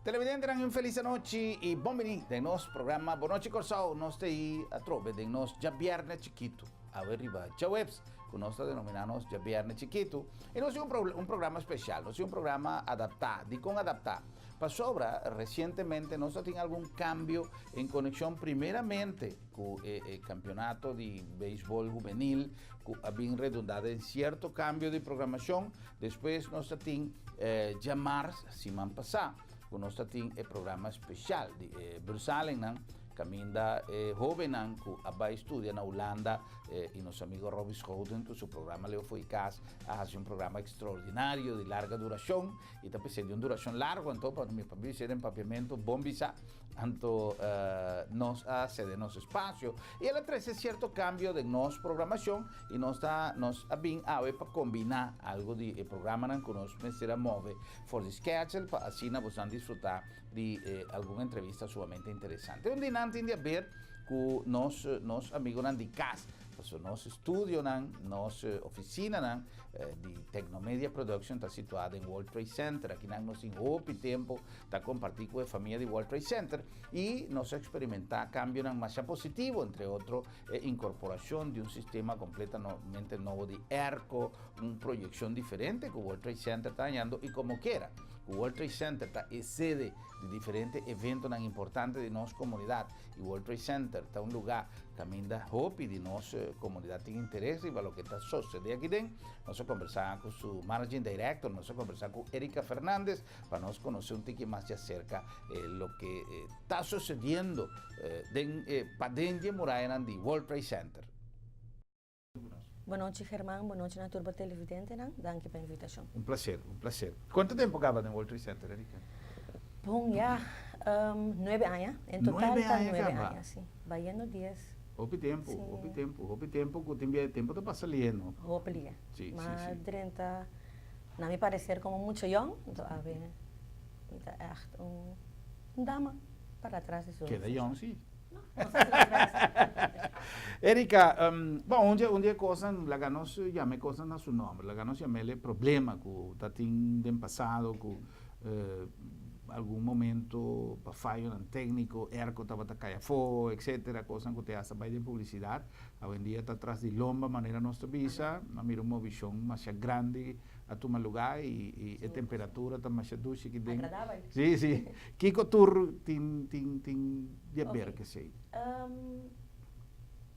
Televidentenan, un felis anochi i bon bini den nos programa Bon Nochi Kòrsou. Nos ta ei atrobe den nos djabièrnè chikitu, awe riba djaweps, ku nos ta denominá nos djabièrnè chikitu. I nos tin un un programa spesial, nos tin un programa adaptá. Dikon adaptá? Pasobra resientemente nos a tin algun kambio en konekshon primeramente ku e e kampionato di beisbòl hubenil ku a bin redundá den sierto kambio di programashon. Despues nos ta tin djamars siman pasá ku nos ta tin e programa speshal di e Brusalingnan kaminda e hóbennan ku a bai studia na Hulanda i nos amigo Robby Schouten ku su programa Leo Fo'i Kas a hasi un programa ekstraordinario di larga durashon i ta p'esei di un durashon largu anto pa mi pa bis'é den papiamentu bon bisá. Anto nos a cede nos espacio y el a trece cierto cambio den nos programacion y nos ta nos a bin awe pa combina algo di e programanan cu nos mester a move for di schedule pa asina bosan disfruta di algun entrevista sumamente interesante. Un di nan tin di haber cu nos nos amigonan di cas, pasobra nos estudionan, nos oficinanan di Tecnomedia Production ta situa den World Trade Center. Akinan nos tin hopi tempo Ta kompartí ku e famia di World Trade Center i nos a eksperimentá kambionan masha positivo, entre otro e inkorporashon di un sistema kompletamente nobo di airco, un proyekshon diferente ku World Trade Center ta hañando i komokiera ku World Trade Center ta e sede di diferente eventonan importante di nos komunidat i World Trade Center ta un lugá kaminda hopi di nos komunidat tin interes riba loke ta sosodé aki den. Nos a kombersá ku su Managing Director, nos a kombersá ku Erika Fernandez. Pa nos conoce un tiki mas djacerca loke ta sucediendo den paden dje murayanan di World Trade Center. Bon nochi German, bon nochi na tur bo televidentenan, danki pa invitacion. Un placer, un placer. Cuanto tempo caba den World Trade Center, Erika? Bon ya, nuebe aña, en total ta nuebe aña, si, bayendo dies. Hopi tempo, hopi tempo, hopi tempo cu tin bia tempo ta pasa lihe, no? Hopi lihe. Si, si, si. Ma drenta. Na mi parecer como mucho yong, enton awe mi ta echt un dama para atras di su. Keda yong si. No, no sa si atras. Erika, bon un di un di e cosnan, laga nos yama e cosnan na su nomber, laga nos yam'el e problema cu ta tin den pasado cu algun momento pa fayonan tecnico, airco tabata cay afo, etcetera, cosnan cu te hasta bay den publicidad. Awendia ta tras di lomba manera nos ta bisa, a mira un movishon masha grandi a tuma lugá i e temperatura ta masha dushi aki den. Agradabel. Sí, sí. Kiko tur tin tin tin di haber ku esei?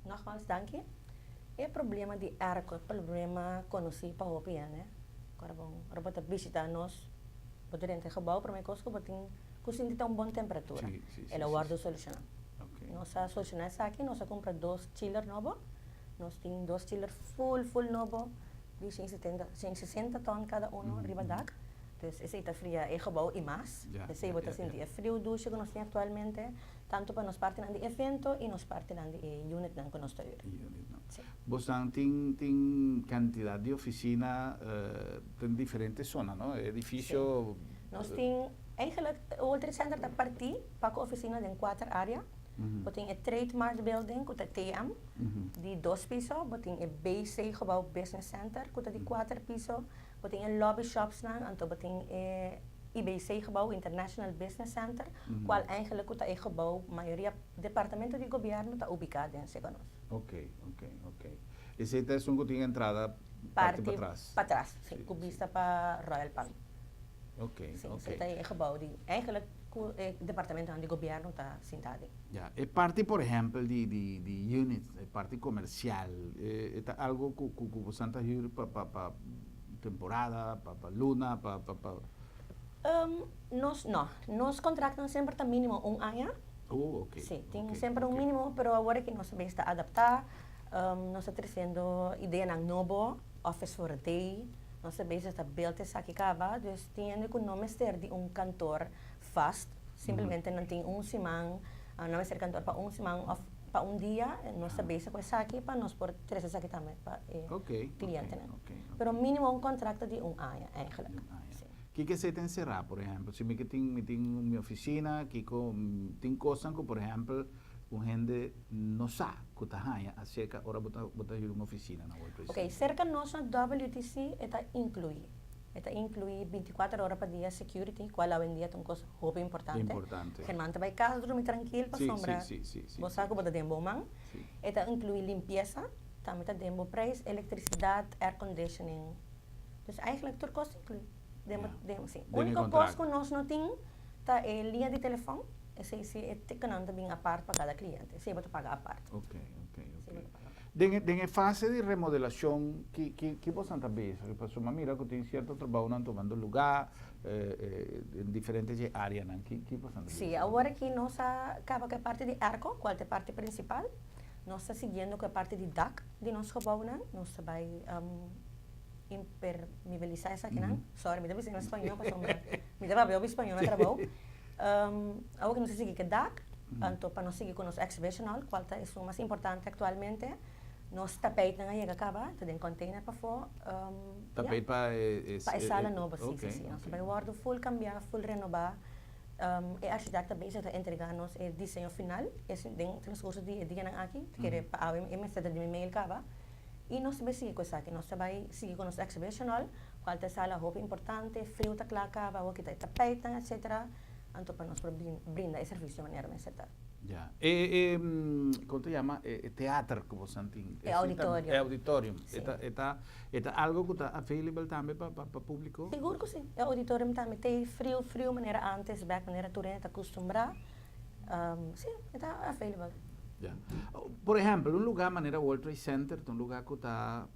Nogmaals danki. E problema di airco e problema konosí pa hopi hende. Ora bo ora bo ta bishitá nos, bo ta drenta e gebou, promé kos ku bo tin ku sinti ta un bon temperatura. El a wòrdu solushoná. Nos a soluciona esaki, nos a cumpra dos chiller nobo, nos tin dos chiller full full nobo di 170, 160 ton cada uno riba dak, dus esey ta fria e gebouw y mas, esey bo ta sinti e friu dushi cu nos tin actualmente, tanto pa nos partinan di evento y nos partinan di e unitnan cu nos ta huur. Si. Bosnan tin tin cantidad di oficina den diferente zona, no? Edificio. Si. Nos tin, eigenlijk World Trade Center ta parti pa ku ofisina den kuater área. Bo tin e Trademark Building ku ta TM di dos piso, bo tin e BC gebou Business Center ku ta di kuater piso, bo tin e lobby shopsnan, anto bo tin e IBC gebou International Business Center, kual eigenlijk ku ta e gebou mayoria departamento di gobièrnu ta ubiká den Seganos. Ok, ok, ok. Esei ta esun ku tin entrada parti patras? Parti patras, si, ku bista pa Royal Palm. Ok, ok. Si, esei ta e gebou di eigenlijk Ku e departamentonan di gobièrnu ta sinta aden. Ya, e parti por ehèmpel di di di units, e parti komersial, e ta algo ku ku ku bosan ta hür pa pa pa temporada, pa pa luna, pa pa pa. Nos no, nos kontraktnan semper ta mínimo un aña. Oh, ok. Si, tin semper un mínimo, pero awor aki nos ta bes ta adaptá, nos ta tresiendo ideanan nobo, office for a day. Nos ta bezig ta build esaki kaba, dus tin hende ku no mester di un kantor vast, simplemente nan tin un siman, nan mester kantor pa un siman òf pa un dia, nos ta bezig ku esaki pa nos por trese esaki tambe pa e klientenan. Pero mínimo un kontrakto di un aña eigentlik. Kiko esei ta enserá, por ehèmpel? Si mi ke tin mi tin mi ofisina, kiko tin kosnan ku por ehèmpel Un hende no sa ku ta haña aserka ora bo ta bo ta hür un ofisina na World Trade Center. Ok, serka nos na WTC e ta inkluí. E ta inclui 24 ora pa dia security, cual awendia ta un cos hopi importante. Importante. Geen man ta bay cas drumi trankil pasobra bo sa cu bo ta den bo man. E ta inclui limpieza, tambe ta den bo prijs, electricidad, air conditioning. Dus eigenlijk tur cos ta inclui den bo, den, si. Den e Unico cos contract. cu nos no tin ta e liña di telefon, esey si e ticketnan ta bin apart pa cada cliente, esey bo ta paga apart. Ok, ok, Esey ok. bo ta paga apart. Den e den e fase di remodelacion ki ki ki bosan ta bezig? Pasobra mi a mira cu tin cierto trabounan tumando lugar den diferente dje areanan. Ki ki bosan ta Sí, bezig? awor aki nos a caba cu e parti di airco, cual ta e parti principal. Nos ta siguiendo cu e parti di dak di nos gebouwnan. Nos ta bay impermeabilisa esakinan. Sorry, mi ta bisa na spañó pasobra mi ta papia hopi spañó na trabou. Awor aki nos ta sigui cu e dak. Anto pa nos sigui cu nos exhibition hall, cual ta esun mas importante actualmente, nos tapijtnan a yega caba, ta den container pafó. Tapijt pa e. Pa e sala nobo, si, si, si. Nos ta bay wordo full cambia, full renoba. E architect ta bezig ta entrega nos e diseño final, es den transcurso di e dianan aki, ta kere pa awe e mester ta den mi mail caba. Y nos ta bay sigui cu esaki, nos ta bay sigui cu nos exhibition hall, cual ta e sala hopi importante, friu ta cla caba, awor kita e tapijtnan, etcetera. Anto pa nos por brinda e servisio manera mester ta. Ya. E e kon ta yama e e teater ku bosan tin? E auditorium. E auditorium. Si. E ta e ta e ta algo ku ta available tambe pa pa pa publiko? Sigur ku si. E auditorium tambe ta e friu friu manera antes bek manera tur hende ta kustumbrá. Si, e ta available. Ya. Por ehèmpel un lugá manera World Trade Center ta un lugá ku ta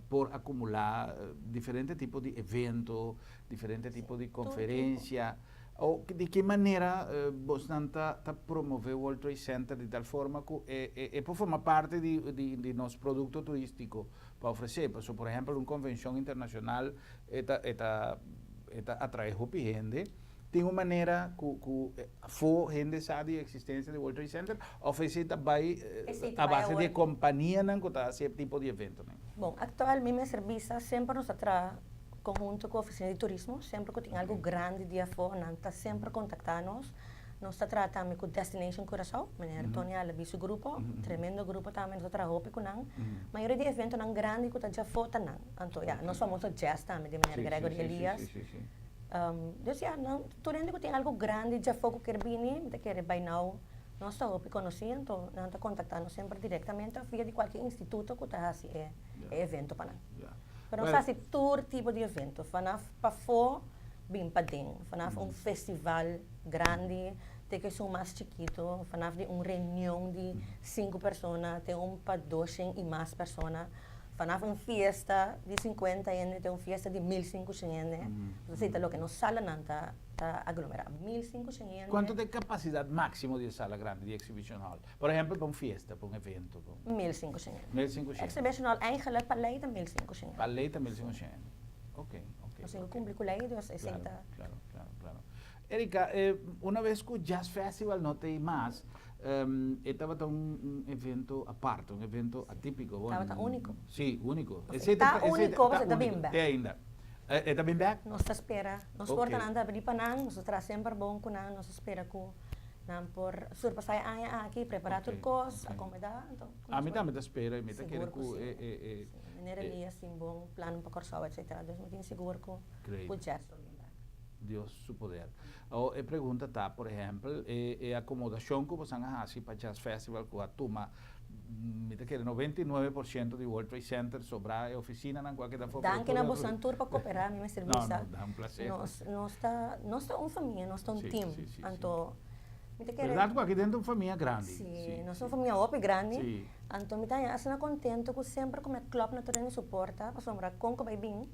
por akumulá diferente tipo di evento, diferente tipo di conferencia. O di ki manera bosnan ta ta promove World Trade Center di tal forma cu e e e por forma parti di di di nos producto turistico pa ofrece? Pasobra por ehempel un convencion internacional e ta e ta e ta atrae hopi hende. Tin un manera cu cu afo hende sa di existencia di World Trade Center of esey ta bay a base di e companianan cu ta haci e tipo di eventonan? Bon, actual mi mester bisa semper nos ta traha Conhunto cu Oficina di Turismo, semper cu tin algo grandi di afo nan ta semper contacta nos. Nos ta traha tambe cu Destination Curaçao, meneer Tony Alabi su grupo, tremendo grupo tambe, nos ta traha hopi cu nan. Mayoria di eventonan grandi cu ta djafo ta nan. Anto ya, nos famoso jazz tambe di meneer Gregory Elias. Dus ya, nan tur hende cu tin algo grandi djafo cu kier bini, mi ta kere by now nos ta hopi conoci, anto nan ta contacta nos semper directamente of via di cualkier instituto cu ta haci e evento pa nan. Pero nos hasi tur tipo di evento, vanaf pafó bin paden, vanaf un festival grandi te ku esun mas chikitu, vanaf di un reunion di sinku persona te un pa doshen i mas persona, vanaf un fiesta di sinkuenta hende te un fiesta di mil sinkushen hende. Esei ta loke nos salanan ta ta aglomerá, 1500 hende. Kuantu ta e kapasidat máksimo di e sala grandi di Exhibition Hall? Por ehempel pa un fiesta, pa un evento, pa un. 1500 hende. 1500. Exhibition Hall eigenlijk pa lei ta 1500. Pa lei ta 1500 hende. Ok, ok. Nos tin ku kumpli ku lei, dus esei ta. Claro, claro, claro. Erika, una bes ku Jazz Festival no ta ei mas, e tabata un evento aparte, un evento atípiko. Tabata úniko. Sí, úniko. Ta úniko, pasobra ta bin bèk. Te ainda. E ta bin bèk? Nos ta spera. Nos portanan ta abrí pa nan, nos ta traha semper bon ku nan, nos ta spera ku nan por surpasá e aña aki, prepará tur kos, akomodá, anto. Ami tambe ta spera i mi ta kere ku e. Sí, meneer Elias tin bon plannan pa Kòrsou etcetera, dus mi tin sigur ku ku Jazz lo bin bèk. Dios su poder. Awor e pregunta ta, por ehèmpel, e akomodashon ku bosan a hasi pa Jazz Festival ku a tuma Mi ta kere 99% di World Trade Center sobrá e ofisinanan ku a keda for. Danki na bosan tur pa koperá, mi mester bisa. No, no, ta un plaser. Nos, nos ta, nos ta un famia, nos ta un team. Si, si, si. Anto, mi ta kere. Bèrdat ku aki den ta un famia grandi. Si, nos ta un famia hopi grandi. Si. Anto mi ta haña asina kontento ku semper ku mi a klòp na tur hende su porta, pasobra kon ku bai bin,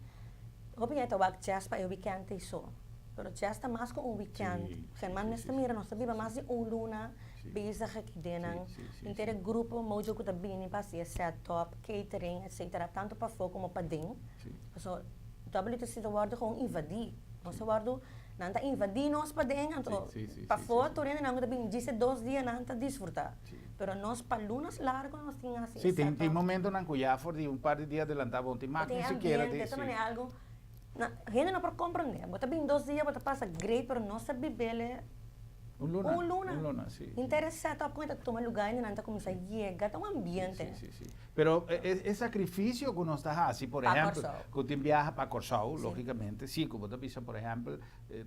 hopi hende ta wak jazz pa e wikènt ei so. Pero jazz ta mas ku un wikènt. German mester mira, nos ta biba mas di un luna. Bezig aki den nan henter e grupo Mojo ku ta bini pa hasi e set up, catering etcetera tantu pafó komo paden. Pasobra WTC ta wòrdu gewoon invadí. Nos ta wòrdu, nan ta invadí nos paden anto pafó tur hende nan ku ta bini djis e dos dia nan ta disfrutá. Pero nos pa lunas largu nos tin hasi e Sí, set up. tin momentonan ku ya for di un par di dia adelantá bo no tin mak ni sikiera di. Bo tin ambiente, ta manera algu, hende no por komprendé. Bo ta bini dos dia bo ta pasa great pero nos ta bibel e. Un luna. Un luna. Un luna, si. Henter e setup ku ta tuma lugá i nan ta kuminsá yega, ta un ambiente. Si, si, si. Pero e sakrifisio ku nos ta hasi, por Pa ehèmpel, Kòrsou. ku tin biaha pa Kòrsou, lógikamente, si, ku bo ta bisa, por ehèmpel,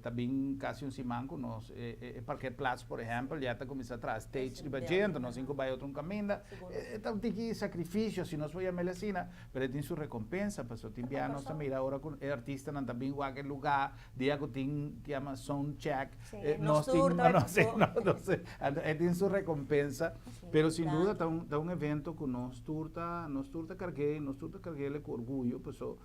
ta bin kasi un siman ku nos e parkeerplaats, por ehèmpel, ya ta kuminsá traha stage riba dje, anto nos tin ku bai otro un kaminda. E ta un tiki sakrifisio, si nos por yam'el asina, pero e tin su rekompensa, pasobra tin biaha nos ta mira ora ku e artistanan ta bin wak e lugá, Dia ku tin ke yama sound check, nos tin, no sé, anto e tin su rekompensa, pero sin duda ta un ta un evento ku nos tur ta nos tur ta karg'é, nos tur ta karg'é ku orguyo, paso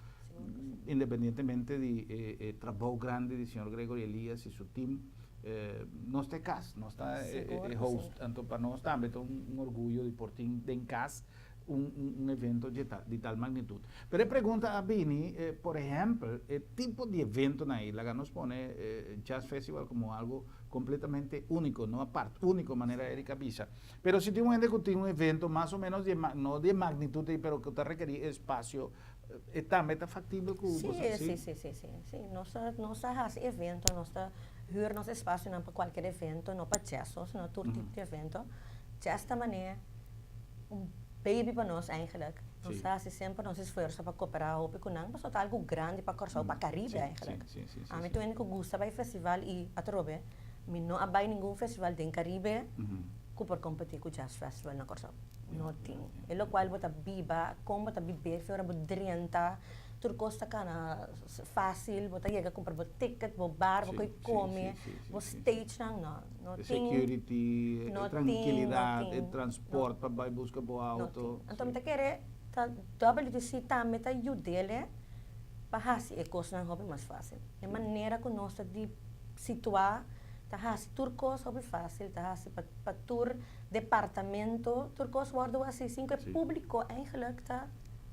independientemente di e e trabou grandi di señor Gregory Elias i su team, nos ta e kas, nos ta e host, anto pa nos tambe ta un orguyo di por tin den kas un evento dje tal, di tal magnitud. Pero e pregunta a bini, por ehempel, e tipo di eventonan ei, laga nos pone Jazz Festival como algo completamente unico, no apart, unico manera Eric a bisa. Pero si tin un hende cu tin un evento mas o menos di e, no di e magnitud ei, pero cu ta rekeri espacio, e tambe ta factibel cu Sí, boso, sí, sí? sí, sí, sí, sí. Nos ta, nos ta haci evento, nos ta huur nos espacionan pa cualkier evento, no pa jazz so, sino tur tipo di evento. Jazz ta manera un baby pa nos eigenlijk. Nos ta hasi semper nos esfuerso pa koperá hopi ku nan, pasobra ta algu grandi pa Kòrsou, pa Karibe eigenlijk. Ami ta un hende ku gusta bai festival i atrobe mi no a bai ningun festival den Karibe ku por kompetí ku Jazz Festival na Kòrsou. No tin. E lokual bo ta biba, kon bo ta bib'é, fe ora bo drenta, tur kos ta kana fásil, bo ta yega kumpra bo ticket, bo bar, bo koe kome, bo stagenan, no. No E tin. security, e No tin, no trankilidat, e tin. transport pa bai buska bo No auto. tin. Anto mi ta kere ta WTC tambe ta yud'el pa hasi e kosnan hopi mas fásil. E manera ku nos ta di situá ta hasi tur kos hopi fásil, ta hasi pa pa tur departamento tur kos wòrdu hasi sin ku e públiko eigenlijk ta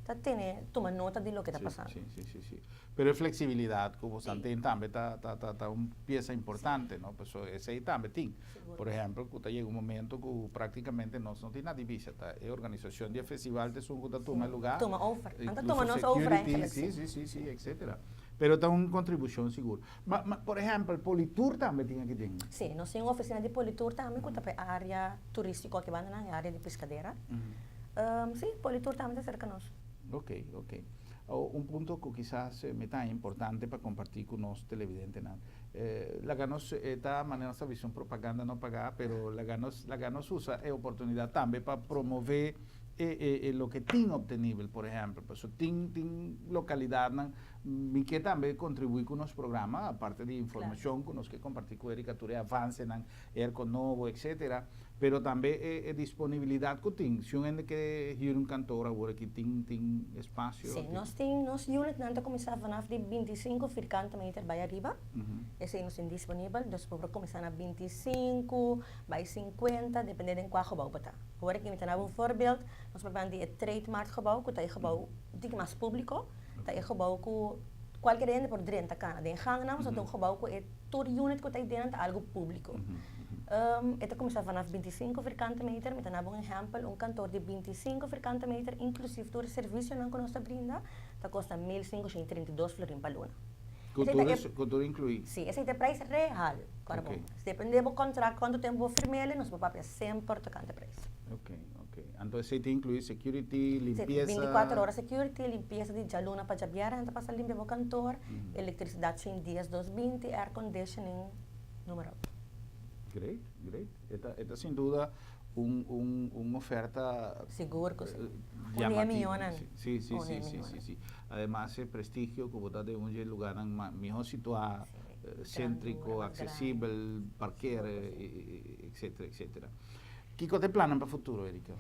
ta tene tuma nota di loke ta pasando. Sí, sí, sí, sí. Pero e flexibilidad cu bosan tin tambe ta ta ta ta un pieza importante, no? Pasobra esey tambe tin. Por ehempel, cu ta yega un momento cu practicamente nos no tin nada di bisa. Ta e organisacion di e festival ta esun cu ta tuma e lugar. Tuma over. Nan ta tuma Incluso nos over security, eigenlijk, si, si. si, si, si, etcetera. Pero ta un contribucion sigur. Ma, ma, por ehempel, Politur tambe tin aki den. Si, nos tin un oficina di Politur tambe cu ta pa e area turistico aki banda nan, e area di Piscadera. Si, Politur tambe ta cerca nos. Ok, ok. Un punto ku kisas mi ta haña importante pa kompartí ku nos televidentenan. Laga nos, e ta manera nos ta bisa un propaganda no pagá, pero laga nos, laga nos usa e oportunidat tambe pa promové e e e loke tin optenibel, por ehèmpel. Pasobra tin tin lokalidatnan, mi ke tambe kontribuí ku nos programa, aparte di informashon ku nos ke kompartí ku Erika tur e avansenan, airco nobo, etcetera. Pero tambe e e disponibilidad cu tin. Si un hende ke huur un kantoor awor aki tin tin espacio? Sí, nos tin nos unitnan ta cuminsa vanaf di 25 vierkante meter bay ariba. Esey nos tin disponibel. Dus bo por cuminsa na 25 bay 50 depende den cua gebouw bo ta. Awor aki mi ta daba un voorbeeld. Nos por bende e Trademark gebouw cu ta e gebouw di mas publico. Ta e gebouw cu cualkier hende por drenta cana. Den gangnan nos ta un gebouw cu e tur unit cu ta ey dentro ta algo publico. E ta kuminsá vanaf 25 vierkante meter. Mi ta naba un ehèmpel, un kantor di 25 vierkante meter, inklusief tur e servisionan ku nos ta brinda, ta kosta 1532 florin pa luna. Ku Esei ta tur e, ku tur inkluí? Sí, esei ta e preis real. Kòrda bon. Dependé bo kontrakt kuantu tempu bo firm'el, nos por papia semper tokante preis. Ok, ok. Anto esei ta inkluí security, limpiesa? Sí, 24 ora security, limpiesa di djaluna pa djabièrnè nan ta pasa limpia bo kantor, elektrisidat shen dies dos binti, air conditioning, Número. Great, great. E ta, e ta sin duda un, un, un oferta. Sigur ku si. Un e miyonan. Sí, sí, sí, sí, sí, sí. Ademas e prestigio ku bo ta den un dje lugarnan ma mihó situá, séntriko, aksesibel, parker, etcetera, etcetera. Kiko ta e plannan pa futuro, Erika?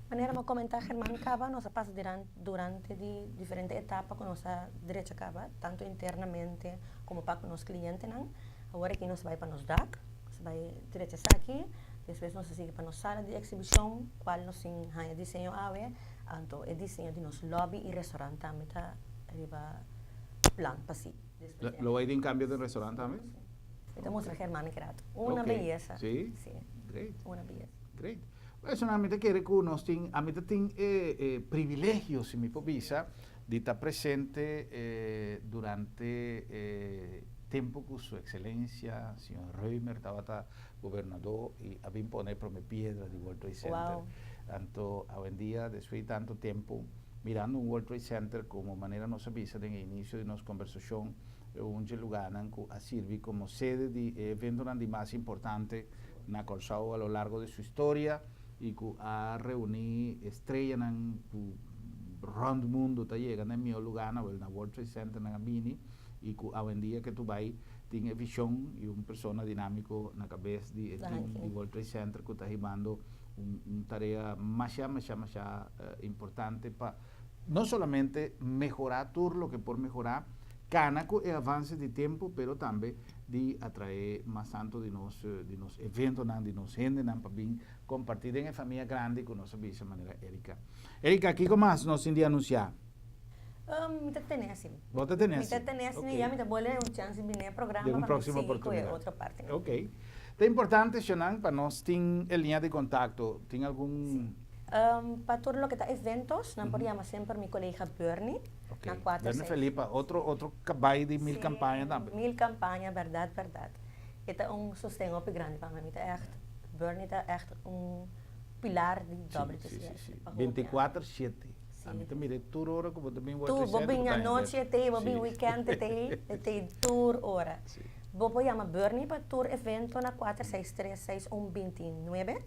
Manera mi a komentá German kaba, nos a pasa durante di diferente etapa ku nos a drecha kaba, tantu internamente komo pa ku nos klientenan. Awor aki nos bai pa nos dak, nos bai drecha esaki, despues nos a sigui pa nos sala di exhibicion, cual nos tin haña diseño awe, anto e diseño di nos lobby y restaurant tambe ta riba plan pa si. Lo bai tin cambio den restaurant tambe? Mi ta mustra Germán aki rato. Una beyesa. Si? Si. Great. Una beyesa. Great. Bueno, mi ta kere cu nos tin, ami ta tin e privilegio, si mi por bisa, di ta presente durante e. Tempu ku Su Ekselensia Señor Römer tabata gobernadó i a bin pone e promé piedra di World Trade Center. Anto awendia, despues di tantu tempu, mirando un World Trade Center komo manera nos a bisa den e inisio di nos kombersashon, e un dje lugánan ku a sirbi komo sede di e eventonan di mas importante na Kòrsou a lo largo di su historia i ku a reuní estreyanan ku rònt mundu ta yega na e mihó lugánan, wèl na World Trade Center nan a bini. i ku awendia ke tu bai tin e vishon i un persona dinámiko na kabes di e tim di World Trade Center ku ta hibando un tarea masha masha masha importante pa no solamente mehorá tur loke por mehorá, kana ku e avanse di tempu pero tambe di atraé mas tantu di nos di nos eventonan di nos hendenan pa bin kompartí den e famia grandi ku nos a bisa manera Erika. Erika kiko mas nos tin di anunsiá? Mi ta tene así. Bo ta tene así? Mi ta tene así, ya mi ta bolbe un chance bini e programa pa mi sigui ku e otro parti. Ok. Ta importante, Shonan, pa nos tin e liña di kontakto. Tin algun. Sí. Pa tur loke ta eventos, nan por yama semper mi kolega Bernie na kuater seis. Bernie Felipa, otro otro kabai di mil kampaña tambe. Mil kampaña, bèrdat, bèrdat. E ta un sosten hopi grandi pa mi. Mi ta ègt, Bernie ta ègt un pilar di WTCS. Sí, sí, sí. Bintikuater shete. Ami ta mira e tur ora ku bo ta bin Tur, bo bin anochi e t'ei, bo bin weekend e t'ei, e t'ei tur ora. Bo por yama Bernie pa tur evento na 463 6129.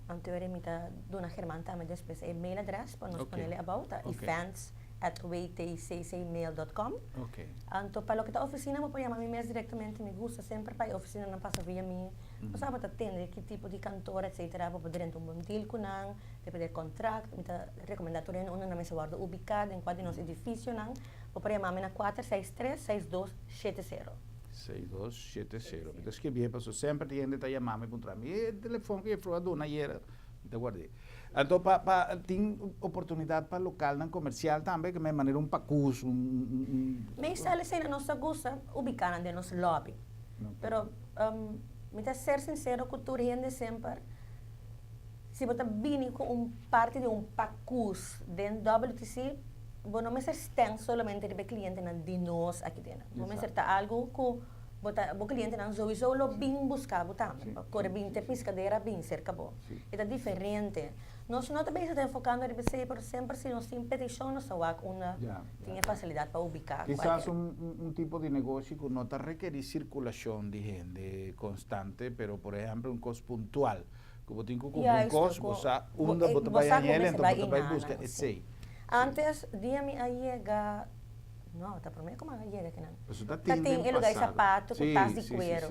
Anto ora mi ta duna German tambe despues e mail adres pa nos ponele abou, ta events at wtccmail dot com. Anto pa loke ta oficina bo por yama mi mes directamente, mi gusta semper pa e oficinanan pasa via mi, bo sa bo ta tende ki tipo di kantor etcetera, bo por drenta un bon deal ku nan. Depende di kontrakt, mi ta rekomendá tur hende unda nan mester wòrdu ubiká den kua di nos edifisionan. Bo por yama mi na 463 6270. 6270. Mi ta skibié pasobra semper tin hende ta yama mi puntra mi, e telefòn ku jefrou a duna ayera? Mi ta guard'é. Anto pa pa tin oportunidat pa lokalnan komersial tambe, ke manera un pakus, un un. Meestal esei nos ta gusta ubiká nan den nos lòbi. Pero mi ta ser sinsero ku tur hende semper. Si bo ta bini ku un parti di un pakus den WTC, bo no mester sten solamente riba e klientenan di nos aki den. Bo mester ta algu ku bo ta bo klientenan souiso lo bin buska bo tambe. Pa kore bin te piskadera bin serka bo. E ta diferente. Nos no ta bisa ta enfokando riba esei, pero semper si nos tin petishon nos ta wak unda tin e fasilidat pa ubiká kualker. Kisas un tipo di negoshi ku no ta rekerí sirkulashon di hende konstante, pero por ehèmpel un kos puntual. Ku bo tin ku kumpra un kos, bo sa unda bo ta bai haña el, enton bo ta bai buska esei. Antes, dia mi a yega, no, ta promé ku mi a yega akinan. Pasobra ta tin den pasado. Ta tin e lugar di sapato ku tas di kuero.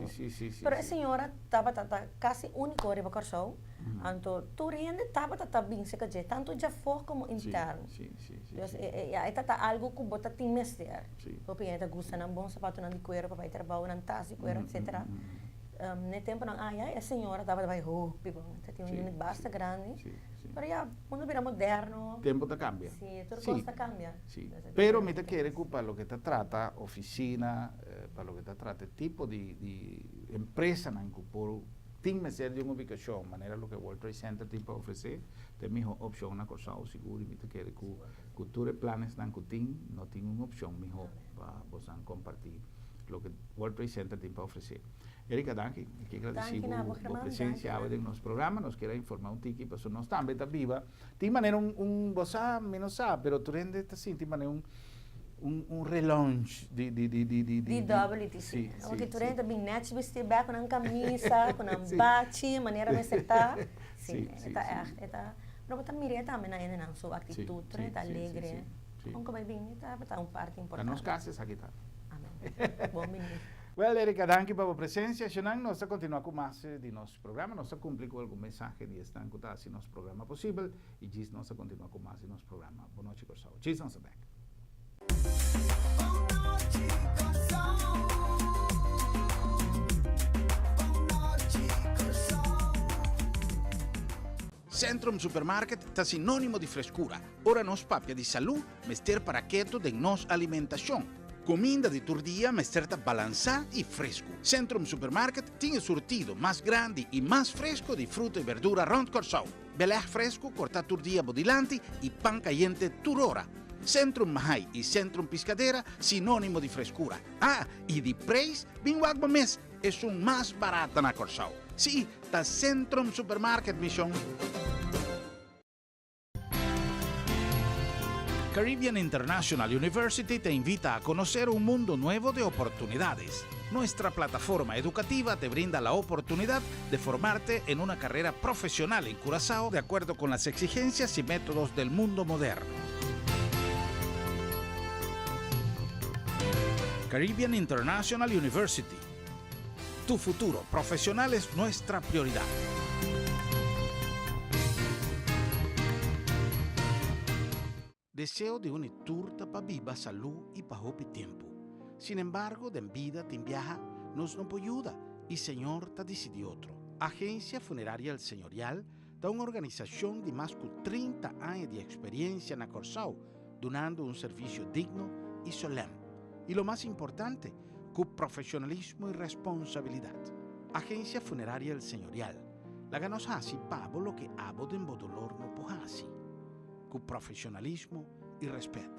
Pero e señora tabata ta kasi úniko riba Kòrsou, anto tur hende tabata ta bin serka dje, tantu djafó komo interno. Dus e ta ta algu ku bo ta tin mester. Hopi hende ta gusta nan bon sapatonan di kuero pa bai trabou, nan tas di kuero, etsetera. N'e temponan aya e señora tabata bai hopi bon, ta tin un unit basta grandi, pero ya mundo bira moderno. Tempo ta cambia. Si, tur cos ta cambia. Si, pero mi ta kere cu pa loke ta trata oficina, pa loke ta trata e tipo di di empresanan cu por tin mester di un ubicacion manera loke World Trade Center tin pa ofrece, ta e miho opcion na Corsou sigur y mi ta kere cu cu tur e planesnan cu tin no tin un opcion miho pa bosan comparti loke World Trade Center tin pa ofresé. Erika, danki. Mi ke gradisí bo bo presensia awe den nos programa. Nos kier a informá un tiki pasobra nos tambe ta biba. Tin manera un un bo sa, mi no sa, pero tur hende ta sinti manera un un un relaunch di di di di di Di WTC. Sí, sí, Oke, tur sí. hende ta bin nèchi bistí bèk ku nan kamisa, ku nan bachi, manera mester ta. Sí, Sí, sí, e ta sí. ègt, e ta, pero bo ta mir'é tambe na hendenan su Sí, aktitut, tur sí, hende ta sí, sí, alegre. sí. Sí. Kon ku bai bini ta ta un parti Ta importante. nos kas esaki ta. Amen. Bon bini. Well Erika, danki pa bo presencia. Shonan, nos ta continua cu mas di nos programa. Nos ta cumpli cu algun mensahe di esnan cu ta haci nos programa posibel y djis nos ta continua cu mas di nos programa. Bon nochi Corsou. Djis nos ta bek. Bon nochi Corsou. Bon nochi Corsou. Centrum Supermarket ta sinónimo di freskura. Ora nos papia di salú, mester para ketu den nos alimentashon. Kuminda di tur dia mester ta balansá i fresku. Centrum Supermarket tin e surtido mas grandi i mas fresku di fruta i berdura rònt Kòrsou. Belèg fresku kortá tur dia bo dilanti i pan kayente tur ora. Centrum Mahaai i Centrum Piscadera sinónimo di freskura. Ah, i di preis, bin wak bo mes, esun mas barata na Kòrsou. Sí, ta Centrum Supermarket, mi shon. Caribbean International University te invita a conocer un mundo nuevo de oportunidades. Nuestra plataforma educativa te brinda la oportunidad de formarte en una carrera profesional en Curazao de acuerdo con las exigencias y métodos del mundo moderno. Caribbean International University. Tu futuro profesional es nuestra prioridad. Deseo di un i tur ta pa biba salú i pa hopi tempu. Sin embargo, den bida tin biaha nos no por yuda i Señor ta disidí otro. Agencia Funeraria El Señorial ta un organisashon di mas ku 30 aña di eksperiencia na Kòrsou, dunando un servisio digno i solèm. I lo mas importante, ku profeshonalismo i responsabilidat. Agencia Funeraria El Señorial, laga nos hasi pa bo loke abo den bo dolor no por hasi. Ku profeshonalismo i rèspèt.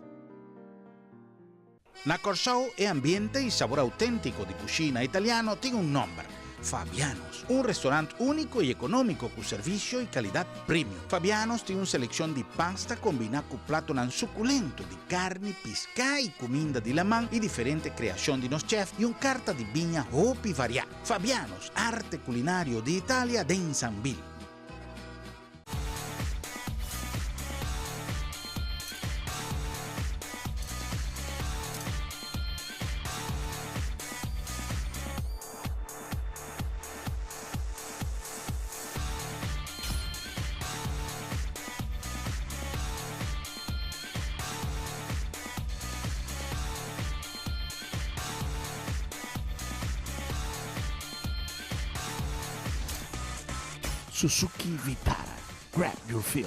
Na Kòrsou e ambiente i sabor outéntiko di kushina italiano tin un nòmber, Fabiano's. Un restorant úniko i ekonómiko ku servisio i kalidat premium. Fabiano's tin un selekshon di pasta kombiná ku platonan sukulento di karni, piská i kuminda di laman i diferente kreashon di nos chèf i un karta di biña hopi variá. Fabiano's, arte kulinario di Italia den Sambil. Suzuki Vitara, grab your feel.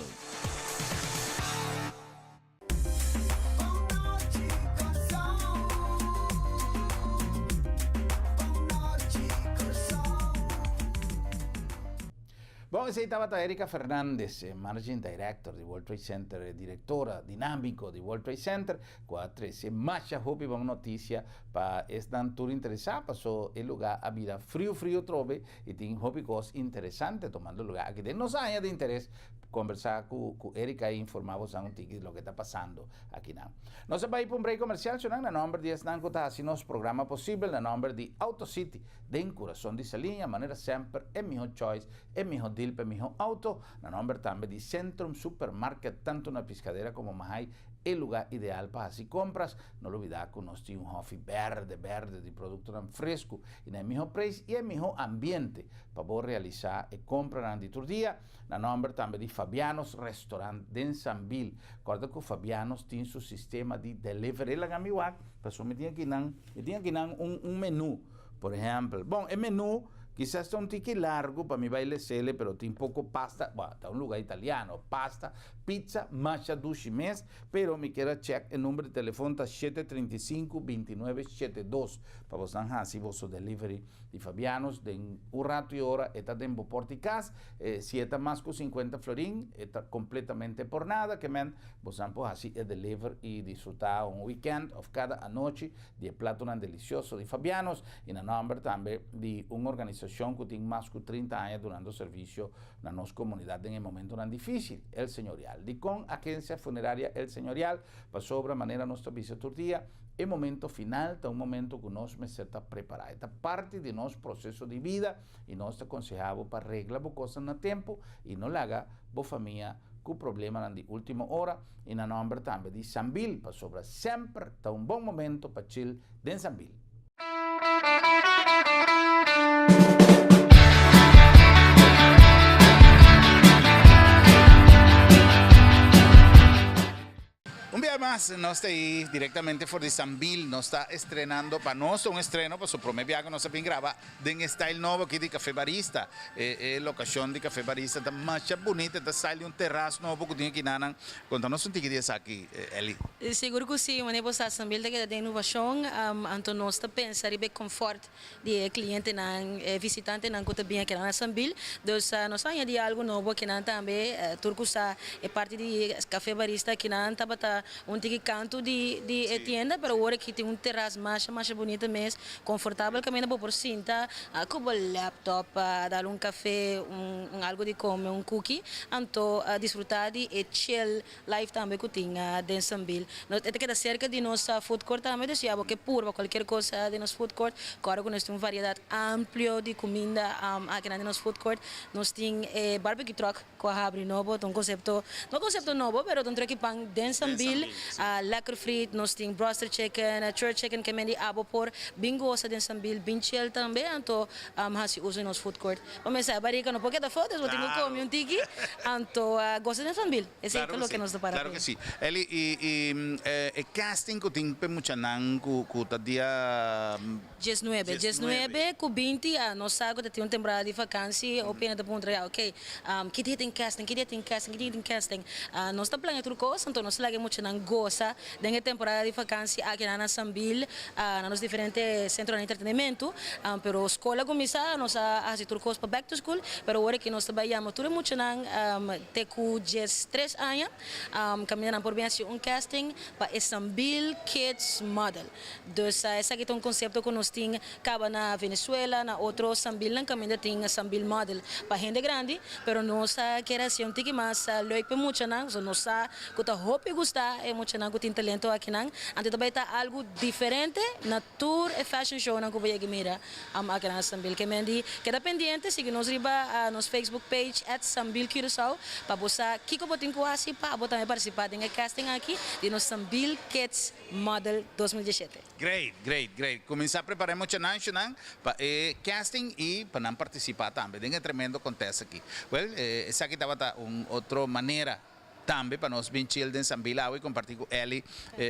Bon, esei tabata Erika Fernandez, e Managing Director di World Trade Center, e directora dinamico di World Trade Center, cu a trece masha hopi bon noticia pa esnan tur interesa, paso e lugar a bira friu friu trobe y tin hopi cos interesante tomando lugar aki den nos aña di interes conversa cu cu Erika y informa bosan un tiki di loke ta pasando akinan. Nos a bay pa un break comercial shonan na nomber di esnan cu ta haci nos programa posibel na nomber di Auto City den curason di Saliña manera semper e miho choice e miho deal pa e miho auto na nomber tambe di Centrum Supermarket tanto na Piscadera como Mahay e lugar ideal pa haci compras no lubida cu nos tin un hofi berde berde di productonan fresco i na e mihó preis i e mihó ambiente pa bo realisá e kompranan di tur dia. Na nòmber tambe di Fabiano's Restaurant den Sambil. Kòrda ku Fabiano's tin su sistema di delivery. Laga mi wak, pasobra mi tin akinan, mi tin akinan un un menú, por ehèmpel. Bon, e menú kisas ta un tiki largu pa mi bai les'ele, pero tin poko pasta, bon, ta un lugá italiano, pasta, pizza, masha dushi mes, pero mi kier a chèk e number di telefòn ta shete 35 29 shete dos. Pa bosnan hasi boso delivery di Fabiano's den un rato y ora e ta den bo porta y cas. Si e ta mas cu 50 florin e ta completamente por nada ke men bosnan por hasi e deliver y disfruta un weekend of cada anochi di e platonan delicioso di Fabiano's y na nomber tambe di un organisacion cu tin mas cu 30 aña dunando servicio na nos comunidad den e momentonan dificil, El Señorial. Dicon Agencia Funeraria El Señorial? Pasobra manera nos ta bisa tur dia, E momento final ta un momento ku nos mester ta prepará. E ta parti di nos proseso di bida i nos ta konsehá bo pa regla bo kosnan na tempu i no laga bo famia ku problemanan di último ora i na nòmber tambe di Sambil pasobra semper ta un bon momento pa chill den Sambil. Un bia mas nos ta ei directamente for di Sambil, nos ta estrenando, pa nos ta un estreno pasobra prome bia cu nos a bin graba den e style nobo aki di Café Barista. E e locacion di Café Barista ta masha bunita, ta style di un terras nobo cu tin aki nanan. Conta nos un tiki di esaki, Elly. Sigur cu si, wanneer bo sa Sambil ta keda den innovacion, anto nos ta pensa riba e comfort di e clientenan, e visitantenan cu ta bin aki na Sambil. Dus nos a añadi algo nobo akinan tambe. Tur cu sa e parti di Café Barista akinan tabata un. tiki kantu di di e tienda, pero awor aki tin un terras masha masha bunita mes, konfortabel kaminda bo por sinta ku bo laptop, dal un kafe, un un algu di kome, un kuki, anto disfrutá di e chill life tambe ku tin den Sambil. Nos e ta keda serka di nos food court tambe, dus ya bo ke purba kualkier kos den nos food court, kòrda ku nos tin un variedat amplio di kuminda akinan den nos food court. Nos tin e barbecue truck ku a habri nobo, ta un konsepto, no konsepto nobo, pero ta un truck di pan den Sambil, lekker friet, nos tin broster chicken, church chicken, ke men di abo por bin gosa den Sambil, bin chill tambe, anto hasi uso di nos food court. Bo mester barika no por keda afó, dus bo tin ku komi un tiki, anto gosa den Sambil. Esei ta loke nos ta para Claro que si. Eli, y y e casting cu tin p'e muchanan cu cu ta dia. 19. 19 cu 20, a nos sa cu ta tin un temporada di vakantie, hopi hende ta puntra ya, ok, ki dia tin casting, ki dia tin casting, ki dia tin casting. Nos ta plania tur cos, anto nos ta laga e muchanan gosa den e temporada di vakantie aki na na Sambil, na nos diferente centronan di entretenimento. Pero scol a cuminsa, nos a haci tur cos pa back to school, pero awor aki nos ta bay yama tur e muchanan Te ku 13 aña kaminda nan por bin hasi un casting pa e Sambil Kids Model. Dus esaki ta un konsepto ku nos tin kaba na Venezuela, na otro Sambilnan kaminda tin Sambil Model pa hende grandi, pero nos a kier hasi un tiki mas leuk pa e muchanan, pasobra nos sa ku ta hopi gusta e muchanan ku tin talento akinan. Anto ta bai ta algu diferente na Tur e fashion shownan ku bo yega mira aki na Sambil. Ke men di keda pendiente, sigui nos riba nos Facebook page at Sambil Curaçao pa bo sa kiko bo tin ku hasi pa bo tambe partisipá den e casting aki di nos Sambil Kids Model 2017. Great, great, great. Kuminsá prepará e muchanan shunan pa e casting i pa nan partisipá tambe den e tremendo contest aki. Well, esaki tabata un otro manera. Tambe pa nos bin chill den Sambil awe y comparti cu Elly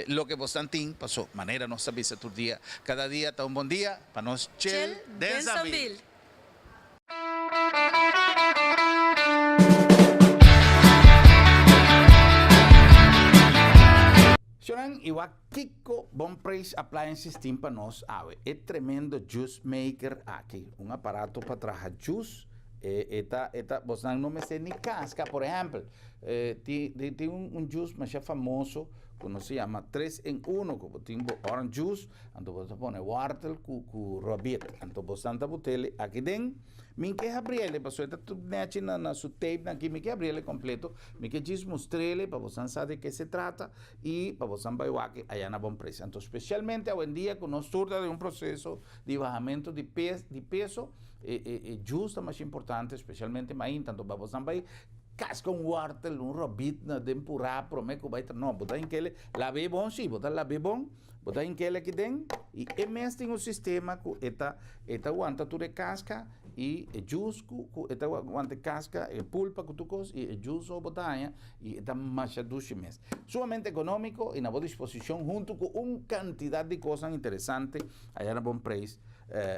loke bosnan tin, paso manera nos ta bisa tur dia, cada dia ta un bon dia pa nos chill den Sambil. Shonan y wak kico Bon Prijs Appliances tin pa nos awe, e tremendo juice maker aki, un aparato pa traha juice. E e ta e ta bosnan no mester ni casca por ehempel tin tin un juice masha famoso cu nos ta yama tres en uno cu bo tin bo orange juice anto bo ta pone wortel cu cu robit anto bosnan ta botele aki den mi ke habriele pasobra e ta nechi na na su tape nan aki mi ke habriele completo mi ke djis mustrele pa bosnan sa de ke se trata y pa bosnan bay wak aya na bon precio anto specialmente awendia cu nos tur ta den un proceso di bahamento di pes di peso E e e juice ta masha importante, specialmente mainta, anto ba bosan bai casca un wortel, un robit na den purá prome cu bai tra, no, bo ta hinkele, labe bon si, bo ta labe bon, bo ta hinkele aki den, y e mes tin un sistema cu e ta e ta wanta tur e casca y e juice cu cu e ta wanta e casca, e pulpa cu tur cos, y e juice so bo ta haña y e ta masha dushi mes. Sumamente economico y na bo disposicion hunto cu un cantidad di cosnan interesante aya na bon prijs.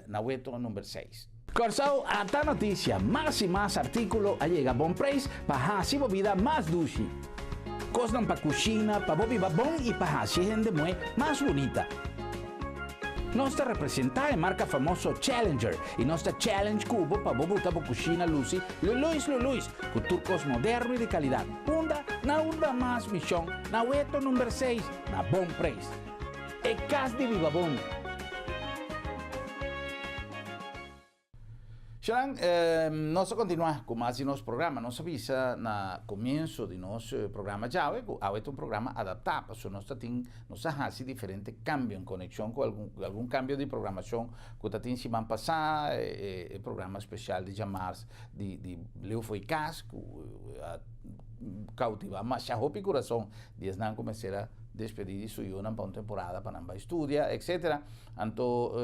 Na weto number seis. Kòrsou ata notisia, mas i mas artíkulo a yega bon preis pa hasi bo bida mas dushi. Kosnan pa kushina, pa bo biba bon i pa hasi e hende muhé mas bunita. Nos ta representá e marka famoso Challenger i nos ta challenge ku bo pa bo buta bo kushina lusi luluis luluis ku tur kos moderno i di kalidat. Unda? Na unda mas mishon? Na weto number seis, na bon preis. E kas di biba bon. Shanan, nos ta kontinuá ku mas di nos programa. Nos a bisa na komienso di nos programa djawe ku awe ta un programa adaptá pasobra nos ta tin, nos a hasi diferente kambio en konekshon ku algun algun kambio di programashon ku ta tin siman pasá, e programa spesial di djamars di di Leu Fo'i Kas ku a koutivá masha hopi kurason Di esnan ku mester a despedí di su yunan pa un temporada pa nan bai studia, etcetera. Anto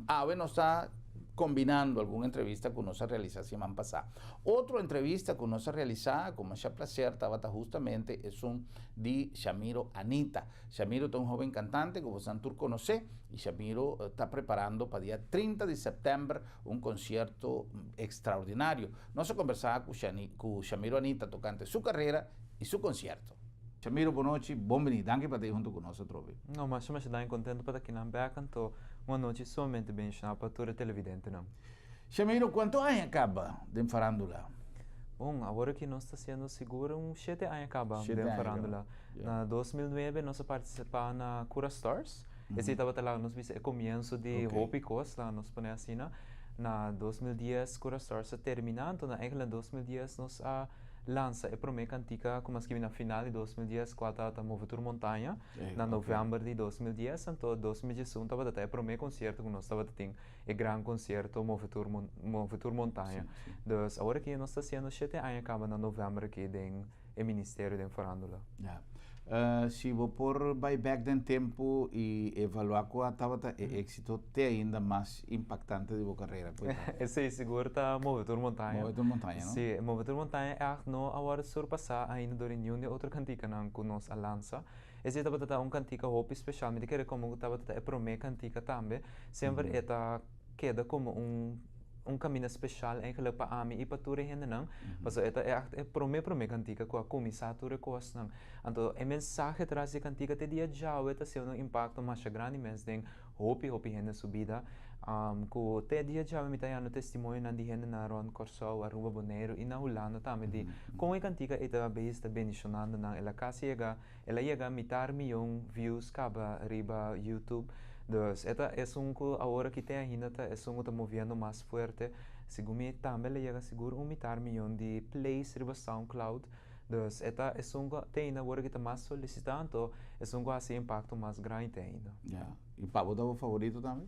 awe nos ta kombinando algun entrevista ku nos a realisá siman pasá. Otro entrevista ku nos a realisá ku masha plaser tabata hustamente esun di Shamiro Anita. Shamiro ta un hoben kantante ku bosan tur konosé i Shamiro ta preparando pa dia 30 di sèptèmber un konsierto ekstraordinario. Nos a kombersá ku ku Shamiro Anita tokante su karera i su konsierto. Shamiro, bonochi, bon bini. Danki pa ta ei huntu ku nos atrobe. No, masha masha danki, kontentu pa ta kinan bek anto un anochi sumamente bendishonal pa tur e televidentenan. Shamiro, kuantu aña kaba den farandula? Bon, awor ku nos ta hasiendo sigur un 7 aña kaba 7 den aña farándula. kaba, ja. Na 2009 nos a partisipá na Cura Stars. Esei tabata laga nos bisa e komienso di hopi kos, laga nos pone asina. Na 2010 Cura Stars a terminá, anto na eigenlijk 2010 nos a lansa e promé kantika ku m'a skirbi na final di 2010, kual tabata Move Tur Montaña, na novèmber di 2010, anto 2011 tabata e promé konsierto ku nos tabata tin, e gran konsierto Move Tur Montaña. Dus awor ku nos ta hasiendo 7 aña kaba na novèmber aki den e ministerio den farándula. Ja. Si bo por bai back den tempu i evaluá kua tabata e éksito te ainda mas impaktante di bo karera. Esei sigur ta Move Tur Montaña. Move Tur Montaña, no? Si, Move Tur Montaña echt no a wòrdu surpasá ainda dor ningun otro kantika nan ku nos a lansa. Esei tabata un kantika hopi spesial, mi ta kere komo tabata e promé kantika tambe. Semper e ta keda komo un kaminda spesial eigenlijk pa ami i pa tur hendenan. Paso e ta echt e promé kantika ku a kuminsá tur kosnan. Anto e mensahe tras di kantika te dia djawe ta hasi un impakto mas grandi mes den hopi hopi hende su bida. Ku te dia djawe mi ta hayando testimonionan di hendenan rònt Kòrsou, Aruba, Boneiru i na Hulanda tambe di kon e kantika ei ta bezig ta bendishonando nan. El a kasi yega, el a yega mitar mion views kaba riba YouTube. Dus e ta esun ku awor aki te ainda ta esun ku ta moviendo mas fuerte. Segun mi tambe el a yega sigur un mitar mion di plays riba SoundCloud. Dus e ta esun ku te ainda awor aki ta mas solisitá, anto esun ku a hasi impakto mas grandi te ainda. Ja. I pa bo ta bo favorito tambe?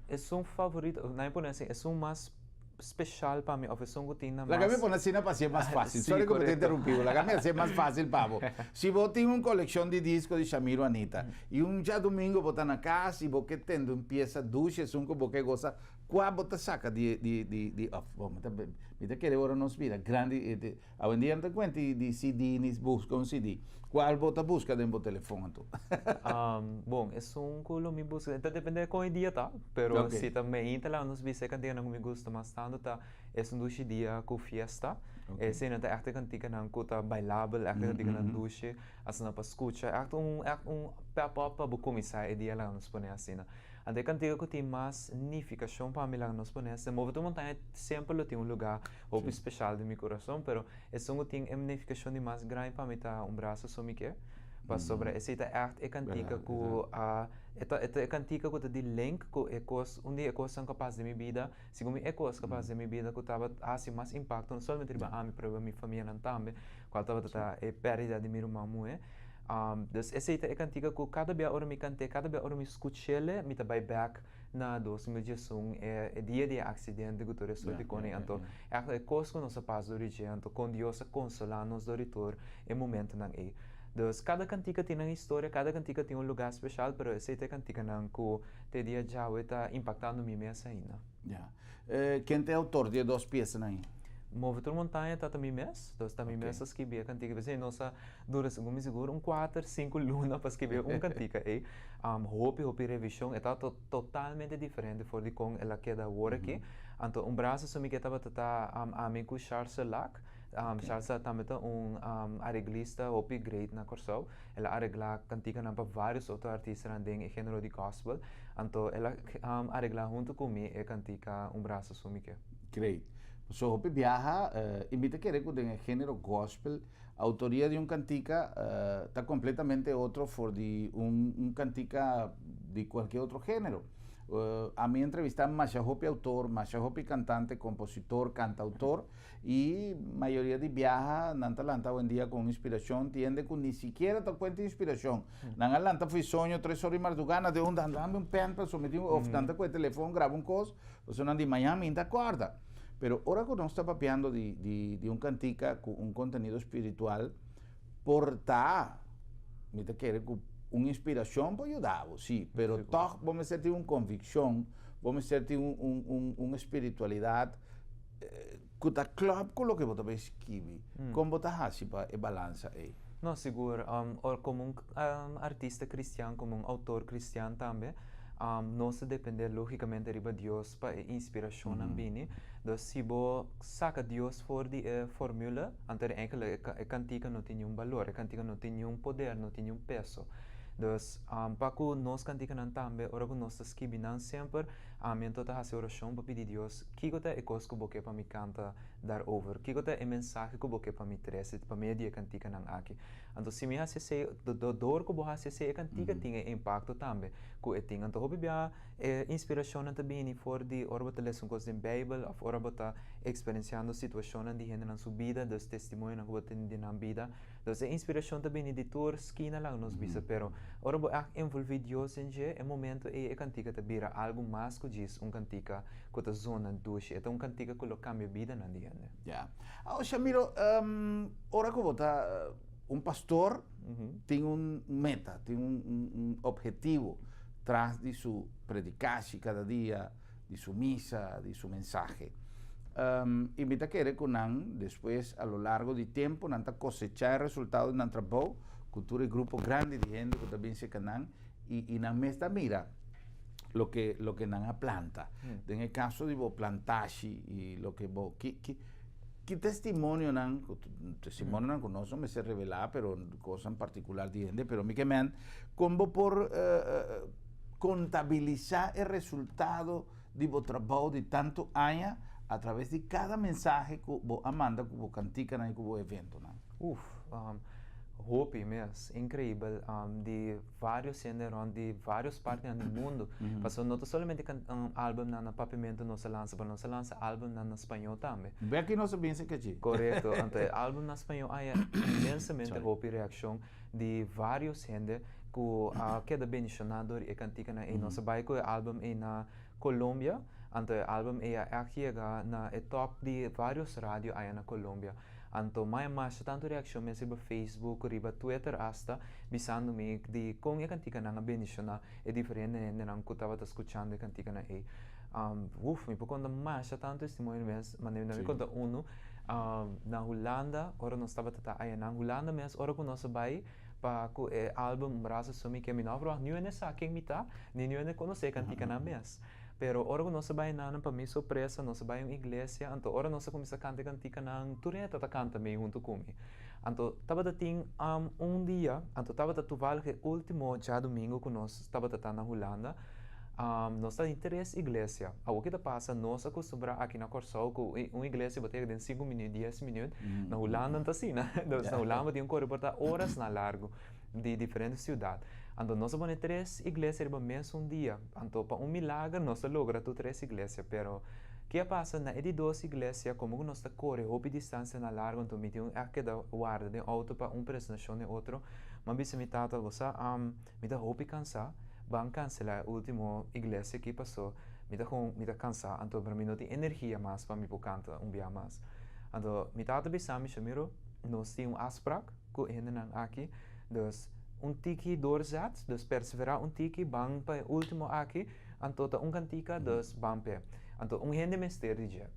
Esun favorito, no pone asina, esun mas spesial pa mi, òf esun ku tin na Laga mi mas pone asina pa ser mas fásil. Sí, Sorry ku mi ta korekto. interrumpí. Laga mi hasi mas fásil pa bo. Si bo tin un kolekshon di disko di Shamiro Anita i un djadumingu bo ta na kas i bo ke tende un piesa dushi esun ku bo ke gosa, kua bo ta saka di òf bon, mi ta kere ora nos bira grandi, awendia no ta kuenta di CD ni buska un CD. Kual bo ta buska den bo telefòn anto? Bon, esun ku lo mi buska, ta depende kon e dia ta, pero si ta mainta laga nos bisa e kantikanan ku mi gusta mas tantu ta Esun Dushi Dia ku Fiesta. Eseinan ta echt e kantikanan ku ta bailabel, echt e kantikanan dushi, asina pa skucha, echt un pep up pa bo kuminsá e dia, laga nos pone asina. Anto e kantika ku tin mas nifikashon pa mi, laga nos pone asina, Move Tur Montaña semper lo tin un lugá hopi spesial den mi kurason, pero esun ku tin e nifikashon di mas grandi pa mi ta Un Brasa So Mi Ke, pasobra esei ta echt e kantika ku a e ta e kantika ku ta di link ku e kos, un di e kosnan ku a pasa den mi bida, segun mi e kos ku a pasa den mi bida ku tabata hasi mas impakto no solamente riba ami pero riba mi famianan tambe, kual tabata ta e pèrdida di mi ruman muhé. Dus esei ta e kantika ku kada bia ora mi kant'é, kada bia ora mi skuch'el, mi ta bai bèk na 2011, e dia di e aksidente ku tur e sorti kos. Anto echt e kos ku nos a pasa dor di dje, anto kon Dios a konsolá nos dor di tur e momentonan ei. Dus kada kantika tin nan historia, kada kantika tin un lugá spesial, pero esei ta e kantikanan ku te dia djawe ta impaktando mi mes ainda. Ja. Ken ta e outor di e dos piesanan ei? Move Tur Montaña ta mi mes, dus ta mi mes a skirbi e kantika. P'esei nos a dura segun mi sigur un 4, 5 luna pa skirbi un kantika ei. Hopi hopi revishon, e tabata totalmente diferente for di kon el a keda awor aki. Anto Un Brasa So Mi Ke tabata ta ami ku Charles Lak. Charles tambe ta un areglista hopi great na Kòrsou. El a areglá kantikanan pa vários otro artistanan den e género di gospel. Anto el a areglá huntu ku mi e kantika Un Brasa So Mi Ke. Great. So hopi biaha, i mi ta kere ku den e género gospel, outoria di un kantika ta kompletamente otro for di un kantika di kualke otro género. Ami a entrevistá masha hopi outor, masha hopi kantante, kompositor, kantautor, i mayoria di biaha nan ta lanta awendia ku un inspirashon, tin hende ku ni sikiera ta kuenta inspirashon. Nan a lanta for soño 3 or di mardugá, nan di un dame un pen pasobra mi tin òf nan ta ku e telefòn graba un kos, pasobra nan di mañana mi ta kòrda. Pero ora ku nos ta papiando di un kantika ku un kontenido spiritual, por ta, mi ta kere ku un inspirashon por yuda bo, si, pero tòg bo mester tin un konvikshon, bo mester tin un spiritualidat ku ta klòp ku loke bo ta bai skibi. Kon bo ta hasi pa e balansa ei? No, sigur. Or komo un artista kristian, komo un outor kristian tambe, nos ta dependé lógikamente riba Dios pa e inspirashonnan bini. Dus si bo saka Dios for di e formula, anto eigenlijk e kantika no tin niun balor, e kantika no tin niun poder, no tin niun peso. Dus pa ku nos kantikanan tambe, ora ku nos ta skibi nan semper, Ami anto ta hasi orashon pa pidi Dios kiko ta e kos ku bo ke pa mi kanta daarover, kiko ta e mensahe ku bo ke pa mi trese pa medio di e kantikanan aki. Anto si mi hasi esei, dor ku bo hasi esei e kantika tin e impakto tambe ku e tin. Anto hopi bia e inspirashonnan ta bini for di ora bo ta lesa un kos den Beibel òf ora bo ta eksperensiando situashonnan di hendenan su bida, dus testimonionan ku bo tene di nan bida. Dus e inspirashon ta bini di tur skina laga nos bisa, pero ora bo ègt envolví Dios den dje, e momento ei e kantika ta bira algu mas ku djis un kantika ku ta zona dushi. E ta un kantika ku lo kambia bidanan di hende. Ya. Awor Shamiro, ora ku bo ta un pastor tin un meta, tin un ophetivo tras di su predikashi kada dia, di su misa, di su mensahe. I mi ta kere ku nan despues a lo largo di tempu nan ta kosechá e resultado di nan trabou ku tur e grupo grandi di hende ku ta bin serka nan i nan mes ta mira loke loke nan a planta. Den e kaso di bo plantashi i loke bo ki ki ki testimonionan ku testimonionan ku nos no mester revelá pero kosnan partikular di hende pero mi ke men kon bo por Kontabilisá e resultado di bo trabou di tantu aña a traves di kada mensahe ku bo a manda ku bo kantikanan i ku bo eventonan. Uf, hopi mes, inkreibel, di vários hende rònt di vários partinan di mundu. Pasobra no ta solamente álbumnan na papiamentu nos a lansa, pero nos a lansa álbumnan na spañó tambe. Bèki nos a bin esaki achi. Korekto, anto e álbum na spañó a haña inmensamente hopi reakshon. Di varios hende ku a keda bendishoná dor di e kantikanan ei. Nos a bai ku e album ei na Colombia, anto e album ei a ègt yega na e top di varios radio aya na Colombia. Anto mai a masha tantu reakshon mes riba Facebook, riba Twitter asta, bisando mi di kon e kantikanan a bendishoná e diferente hendenan ku tabata skuchando e kantikanan ei. Uf, mi por konta masha tantu testimonio mes, ma mi konta unu. Na Hulanda, ora nos tabata ta ayanan Hulanda mes, ora ku nos a bai pa ku e album Un Brasa So Mi Ke, mi no a verwacht niun hende sa ken mi ta, ni niun hende konosé e kantikanan mes. Pero ora ku nos a bai nan, pa mi sorpresa, nos a bai un iglesia, anto ora nos a kuminsá kanta e kantikanan, tur hende tabata kanta mei huntu ku mi. Anto tabata tin un dia, anto tabata toevallig e último djadumingu ku nos tabata ta na Hulanda, Nos ta den tres iglesia. Awor ki ta pasa, nos a kustumbrá aki na Kòrsou ku un iglesia bo ta yega den sinku minüt, dies minüt. Na Hulanda no ta asina. Dus na Hulanda bo tin ku kore por ta orasnan largu di diferente siudat. Anto nos a pone tres iglesia riba mesun dia. Anto pa un milager nos a logra tur tres iglesia. Pero ki a pasa na e di dos iglesia, komo ku nos ta kore hopi distansianan largu, anto mi tin un ègt keda warda den outo pa un presentashon den otro. Mi a bisa mi tata, bo sa, Mi ta hopi cansá, ban cancelá e ultimo iglesia aki paso mi ta con mi ta cansá anto pero mi no tin energia mas pa mi por canta un bia mas. Anto mi tata bisa mi, Shamiro, nos tin un afspraak cu e hendenan aki, dus un tiki doorzet, dus perseverá un tiki, ban pa e ultimo aki, anto ta un cantica, dus ban p'e. Anto un hende mester di dje.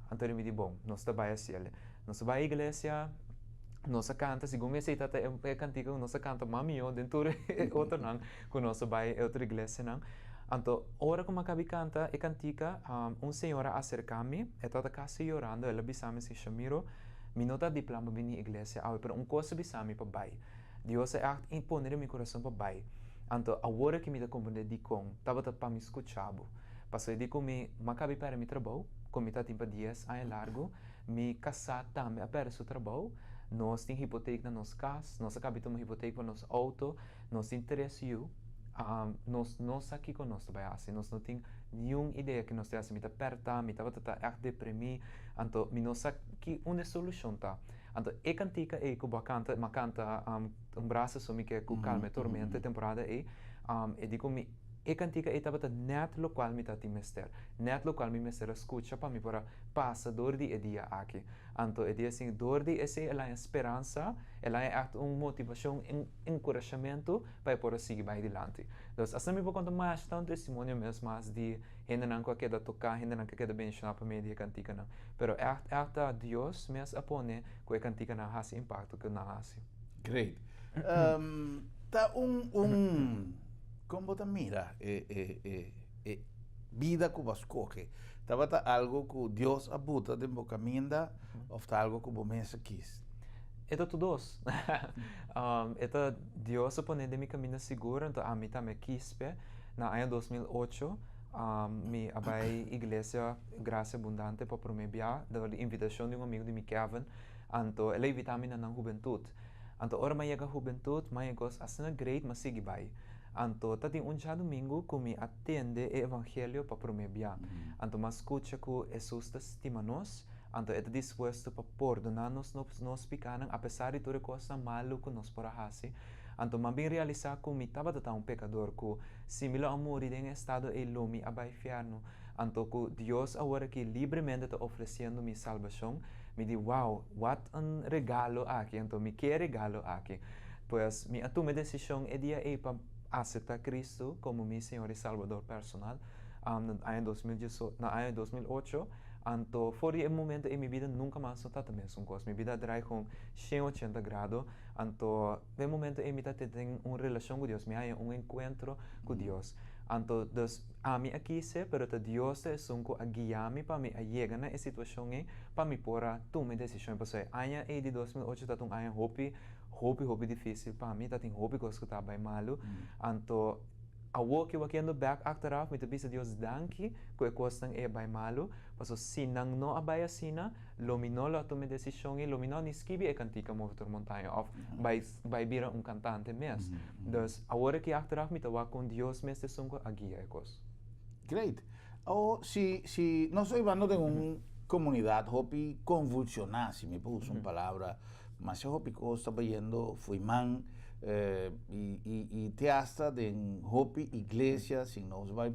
Anto mi di bon, nos ta bai haciel. Nos a bai iglesia, nos a kanta, segun esei ta e kantika ku nos a kanta mas mihó den tur e otronan ku nos a bai e otro iglesianan. Anto ora ku mi a kabi kanta e kantika, un señora a aserká mi, e tabata kasi yorando, el a bisa mi si, Shamiro, mi no ta di plan pa bini iglesia awe, pero un kos a bisa mi pa bai. Dios a ègt pone den mi kurason pa bai. Anto awor aki mi ta komprendé dikon tabata pa mi skucha bo. Pasobra e di ku mi, mi a kabi pèrdè mi trabou, ku mi tatin pa dies aña largu, Mi kasá tambe a pèrdè su trabou. Nos tin hipotek na nos kas, nos a kabi tuma hipotek pa nos outo, nos tin tres yu. Nos no sa kiko nos ta bai hasi, nos no tin niun idea ke nos ta hasi. Mi ta pèrtá, mi tabata ta ègt deprimí, anto mi no sa ki unda e solushon ta. Anto e kantika ei ku bo a kanta, mi a kanta Un brasa so mi ke ku kalma e tormenta e temporada ei, e di ku mi e kantika ei tabata nèt lokual mi ta tin mester, nèt lokual mi mester a skucha pa mi por a pasa dor di e dia aki. Anto e dia sin dor di esei el haña speransa, el haña ègt un motivashon, un enkurashamentu pa e por a sigui bai dilanti. Dus asina mi por konta masha ta un testimonio mes mas di hendenan ku a keda toká, hendenan ku a keda bendishoná pa medio di e kantikanan. Pero ègt ègt ta Dios mes a pone ku e kantikanan hasi impakto ku nan hasi. Great. Ta un un kon bo ta mira e e e e bida ku bo a skohe? Tabata algo ku Dios a buta den bo kaminda òf ta algo ku bo mes a kis? E ta tur dos. E ta Dios a pone den mi kaminda sigur, anto ami tambe a kis p'e. Na aña 2008, Mi a bai Iglesia Gracia Abundante pa promé bia dor di invitashon di un amigu di mi Kevin. Anto el a invitá mi na nan hubentut. Anto ora mi a yega hubentut, mi a haña kos asina great, mi a sigui bai. Anto ta tin un djadumingu ku mi a tende e evangelio pa promé bia. Anto mi a skucha ku Hesus ta stima nos, anto e ta dispuesto pa pordoná nos nos pikánan apesar di tur e kosnan malu ku nos por a hasi. Anto mi a bin realisá ku mi tabata ta un pekador, ku si mi lo a muri den e estado ei lo mi a bai fièrnu. Anto ku Dios awor aki libremente ta ofresiendo mi salbashon, mi di, Wow, wat un regalo aki! Anto mi ke e regalo aki. Pues, mi a tuma e desishon e dia ei pa aseptá Kristu komo mi Señor i Salbador personal, na aña na aña 2008. Anto for di e momento ei mi bida nunka mas no tabata mesun kos. Mi bida a drai kon 180 grado. Anto den e momento ei mi ta tin un relashon ku Dios, mi haña un enkuentro ku Dios. Anto dus ami a kise, pero ta Dios ta esun ku a guia mi pa mi a yega na e situashon ei pa mi por a tuma e desishon ei. Pasobra e aña ei di 2008 tabata un aña hopi, hopi, hopi difísil pa mi. Tabatin hopi kos ku tabata bai malu. Anto awor ku wak yendo bèk achteraf mi ta bisa Dios danki ku e kosnan ei a bai malu, pasobra si nan no a bai asina, Lo mi no lo a tuma e desishon ei, lo mi no a ni skibi e kantika Move Tur Montaña òf bai bai bira un kantante mes. Dus, awor aki achteraf mi ta wak kon Dios mes ta esun ku a guia e kos. Great. Awor, si si nos ta bibando den un komunidat hopi konvulshoná, si mi por usa un palabra, masha hopi kos ta bayendo fo'i man, i i i te asta den hopi iglesia, sin nos bai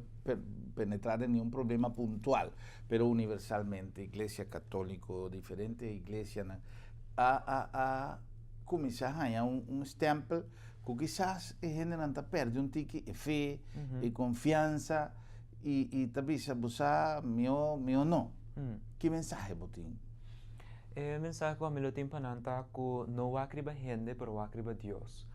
penetrá den niun problema puntual, pero universalmente Iglesia Católico, diferente iglesianan a a a cuminsa haña un un stempel cu kisas e hendenan ta perde un tiki e fe, e confiansa y y ta bisa bo sa mihó mihó no. Ki mensahe bo tin? E mensahe cu ami lo tin pa nan ta cu no wak riba hende pero wak riba Dios.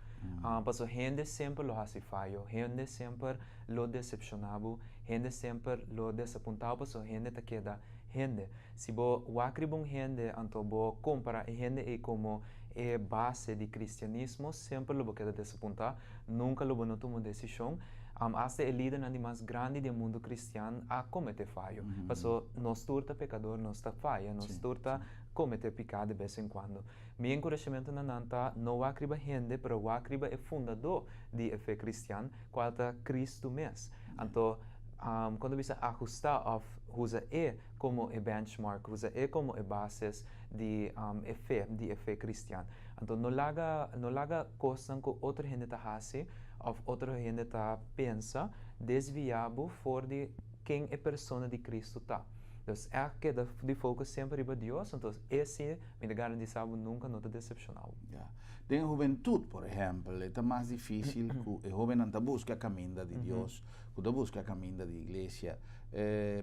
Pasobra hende semper lo haci fayo, hende semper lo decepciona bo, Hende semper lo desapuntá bo pasobra hende ta keda hende. Si bo wak riba un hende anto bo kompará e hende ei komo e base di kristianismo, semper lo bo keda desapuntá, nunka lo bo no tuma un desishon. Asta e lidernan di mas grandi di e mundu kristian a kometé fayo. Pasobra nos tur ta pekador, nos ta faya, nos tur ta kometé piká de bes en kuando. Mi enkurashamentu na nan ta no wak riba hende, pero wak riba e fundadó di e fe kristian, kual ta Kristu mes. Anto, cuando bisa ahusta of usa e como e benchmark, usa e como e bases di e fe, di e fe cristian. Anto no laga, no laga cosnan cu otro hende ta haci of otro hende ta pensa desvia bo for di ken e persona di Cristo ta. Dus echt keda di focus semper riba Dios, anto e si mi ta garantisa bo nunca no ta decepciona bo. Ya. Den hubentud, por ehempel, e ta mas dificil cu e hobennan ta busca caminda di Dios, cu ta busca caminda di iglesia,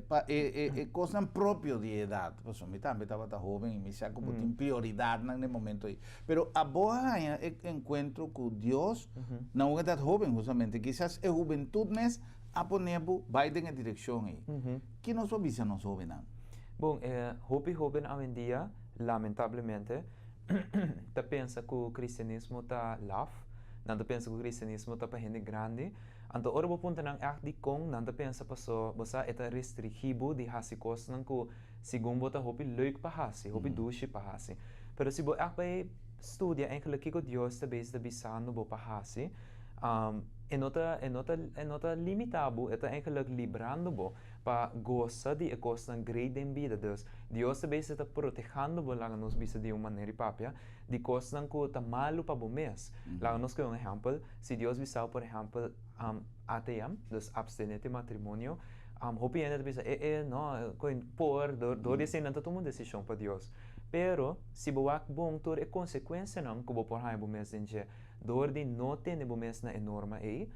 pa e e cosnan propio di edad. Pasobra mi tambe tabata hoben y mi sa cu bo tin prioridadnan den momento ey. Pero abo a haña e encuentro cu Dios na un edad hoben justamente. Kisas e hubentud mes a pone bo bay den e direccion ey. Ki nos por bisa nos hobennan? Bon, e hopi hoben awendia, lamentablemente, ta pensa ku kristianismo ta laf, nan ta pensa ku kristianismo ta pa hende grandi. Anto ora bo puntra nan ègt dikon, nan ta pensa paso bo sa e ta restringí bo di hasi kosnan ku segun bo ta hopi leuk pa hasi, hopi dushi pa hasi. Pero si bo ègt bai studia eigenlijk kiko Dios ta bezig ta bisando bo pa hasi, e no ta e no ta e no ta limitá bo, e ta eigenlijk librando bo. pa gosa di e kosnan grei den bida. Dus, Dios ta bezig ta protehando bo, laga nos bisa di un manera di papia, di kosnan ku ta malu pa bo mes. Laga nos kohe un ehèmpel, si Dios bisa bo, por ehèmpel, ATM, dus abstenete matrimonio, hopi hende ta bisa, e e, no, koe por, dor di esei nan ta tuma un desishon pa Dios. Pero, si bo wak bon tur e konsekuensianan ku bo por haña bo mes den dje dor di no tene bo mes na e norma ei,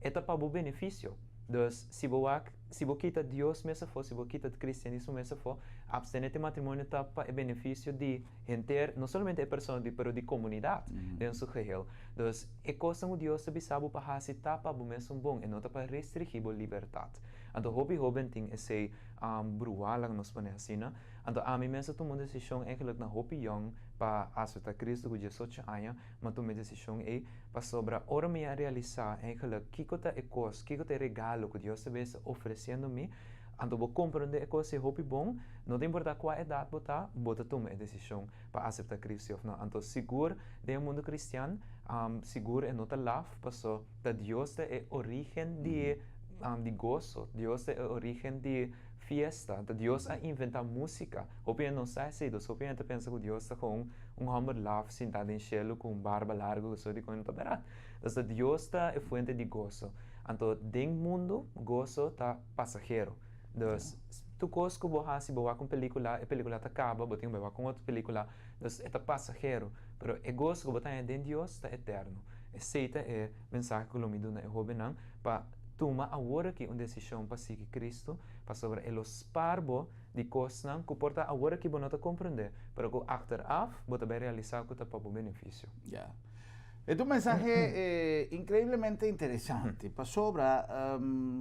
e ta pa bo benefisio. Dus, si bo wak, si bo kita Dios mes afó, si bo kita cristianismo mes afó, abstené te matrimonio ta pa e beneficio di henter, no solamente e persona di, pero di comunidad den su geheel. Dus, e cosnan cu Dios ta bisa bo pa haci ta pa bo mesun bon, e no ta pa restringí bo libertad. Anto hopi hoben tin esei bruá, laga nos pone asina. Anto ami mes a tuma un desishon eigenlijk na hopi yong pa aseptá Cristo ku 18 aña, m'a tuma e desishon ei pasobra ora mi a realisá eigenlijk kiko ta e kos, kiko ta e regalo ku Dios ta bes ofresiendo mi, anto bo komprondé e kos ei hopi bon, no ta importá kua edat bo ta, bo ta tuma e desishon pa aseptá Cristo òf no. Anto sigur den e mundu kristian, sigur e no ta laf paso ta Dios ta e orígen di di goso, Dios ta e orígen di fiesta, ta Dios a inventá músika. Hopi hende no sa esei, dus hopi hende ta pensa ku Dios ta kon un hòmber laf sintá den shelu ku un barba largu ku so dikon no ta bèrdat. Dus ta Dios ta e fuente di goso. Anto den mundu goso ta pasahero. Dus tur kos ku bo hasi, bo wak un pelíkula, e pelíkula ta kaba, bo tin ku bai wak un otro pelíkula, dus e ta pasahero. Pero e goso ku bo ta haña den Dios ta eterno. Esei ta e mensahe ku lo mi duna e hóbennan pa tuma awor aki un desishon pa sigui Kristu, pasobra e lo spar bo di kosnan ku por ta awor aki bo no ta komprendé, pero ku achteraf bo ta bai realisá ku ta pa bo benefisio. Ya. E ta un mensahe inkreiblemente interesante, pasobra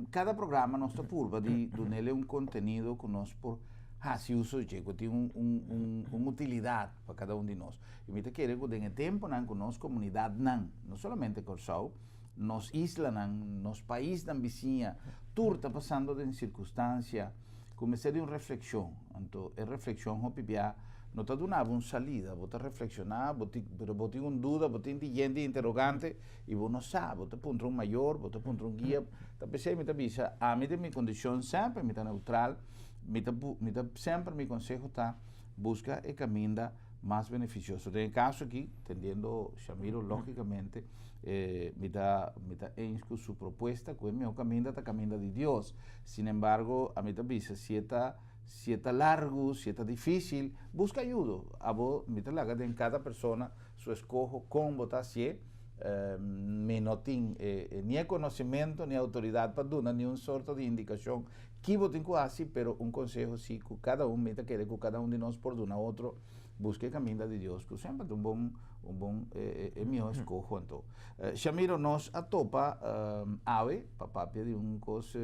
kada programa nos ta purba di dunele un kontenido ku nos por hasi uso dje, ku tin un utilidat pa kada un di nos. I mi ta kere ku den e tempunan ku nos komunidatnan, no solamente Kòrsou, nos islanan, nos paisnan bisiña, tur ta pasando den sirkunstansia ku mester di un reflekshon. Anto e reflekshon hopi bia no ta duna bo un salida, bo ta reflekshoná, bo tin, pero bo tin un duda, bo tin di yen di interogante i bo no sa, bo ta puntra un mayor, bo ta puntra un guia. Ta p'esei mi ta bisa, ami den mi kondishon semper mi ta neutral, mi ta mi ta semper mi konseho ta buska e kaminda mas benefisioso. Den e kaso aki, tendiendo Shamiro lógikamente, mi ta mi ta eens ku su propuesta ku e mihó kaminda ta kaminda di Dios. Sin embargo, ami ta bisa si e ta si e ta largu, si e ta difísil, buska ayudo. Abo mi ta laga den kada persona su eskoho kon bo ta hasié. Mi no tin ni e konosementu ni outoridat pa duna niun sorto di indikashon ki bo tin ku hasi, pero un konseho si ku kada un, mi ta kere ku kada un di nos por duna otro, buska e kaminda di Dios, ku semper ta un bon, un bon, e mihó eskoho anto. Shamiro, nos a topa awe pa papia di un kos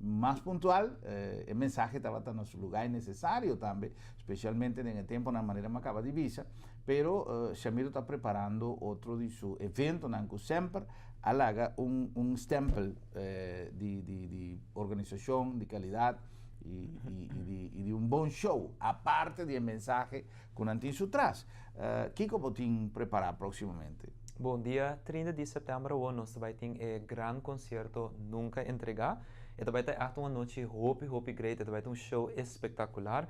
mas puntual, e mensahe tabata na su lugá i nesesario tambe, spesialmente den e temponan manera mi a kaba di bisa, pero Shamiro ta preparando otro di su eventonan ku semper a laga un un stempel di di di organisashon di kalidat i i i di i di un bon show aparte di e mensahe ku nan tin su tras. Kiko bo tin prepará próksimamente? Bon, dia 30 di sèptèmber awor nos ta bai tin e gran konsierto Nunka Entregá. E ta bai ta ègt un anochi hopi hopi great, e ta bai ta un show espektakular.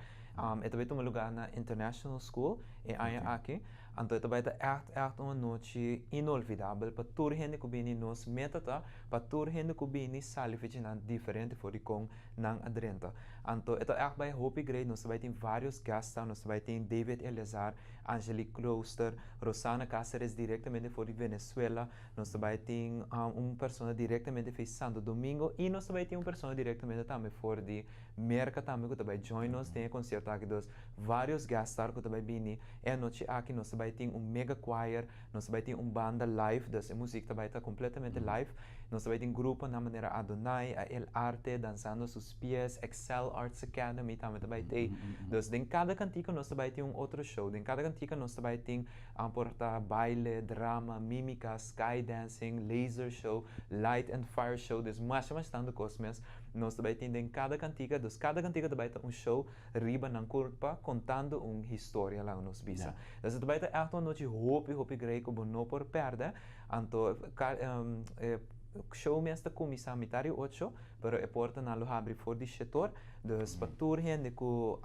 E ta bai tuma lugá na International School e aña aki. Anto e ta bai ta ègt ègt un anochi inolvidabel pa tur hende ku bini. Nos meta ta pa tur hende ku bini sali fechinan diferente for di kon nan a drenta. Anto e ta ègt bai hopi great. Nos ta bai tin vários gèstnan. Nos ta bai tin David Eleazar, Angelique Klooster, Rosana Cáceres direktamente for di Venezuela. Nos ta bai tin un persona direktamente for di Santo Domingo i nos ta bai tin un persona direktamente tambe for di Merka tambe ku ta bai join nos den e konsierto aki. Dus vários gèststar ku ta bai bini. E anochi aki nos ta bai tin un mega choir, nos ta bai tin un banda live, dus e muzik ta bai ta completamente live. Nos ta bai tin gruponan manera Adonai, A El Arte, Danzando a Sus Pies, Excel Arts Academy tambe ta bai t'ei. Dus den kada kantika nos ta bai tin un otro show, den kada kantika nos ta bai tin por ta baile, drama, mimica, sky dancing, laser show, light and fire show, dus masha masha tantu kos mes nos ta bai tin den kada kantika. Dus kada kantika ta bai ta un show riba nan kurpa kontando un historia laga nos bisa. Dus e ta bai ta ègt un anochi hopi hopi grei ku bo no por pèrdè. Anto e show mes ta kuminsá mitar di ocho, pero e portanan lo habri for di shetor. Dus pa tur hende ku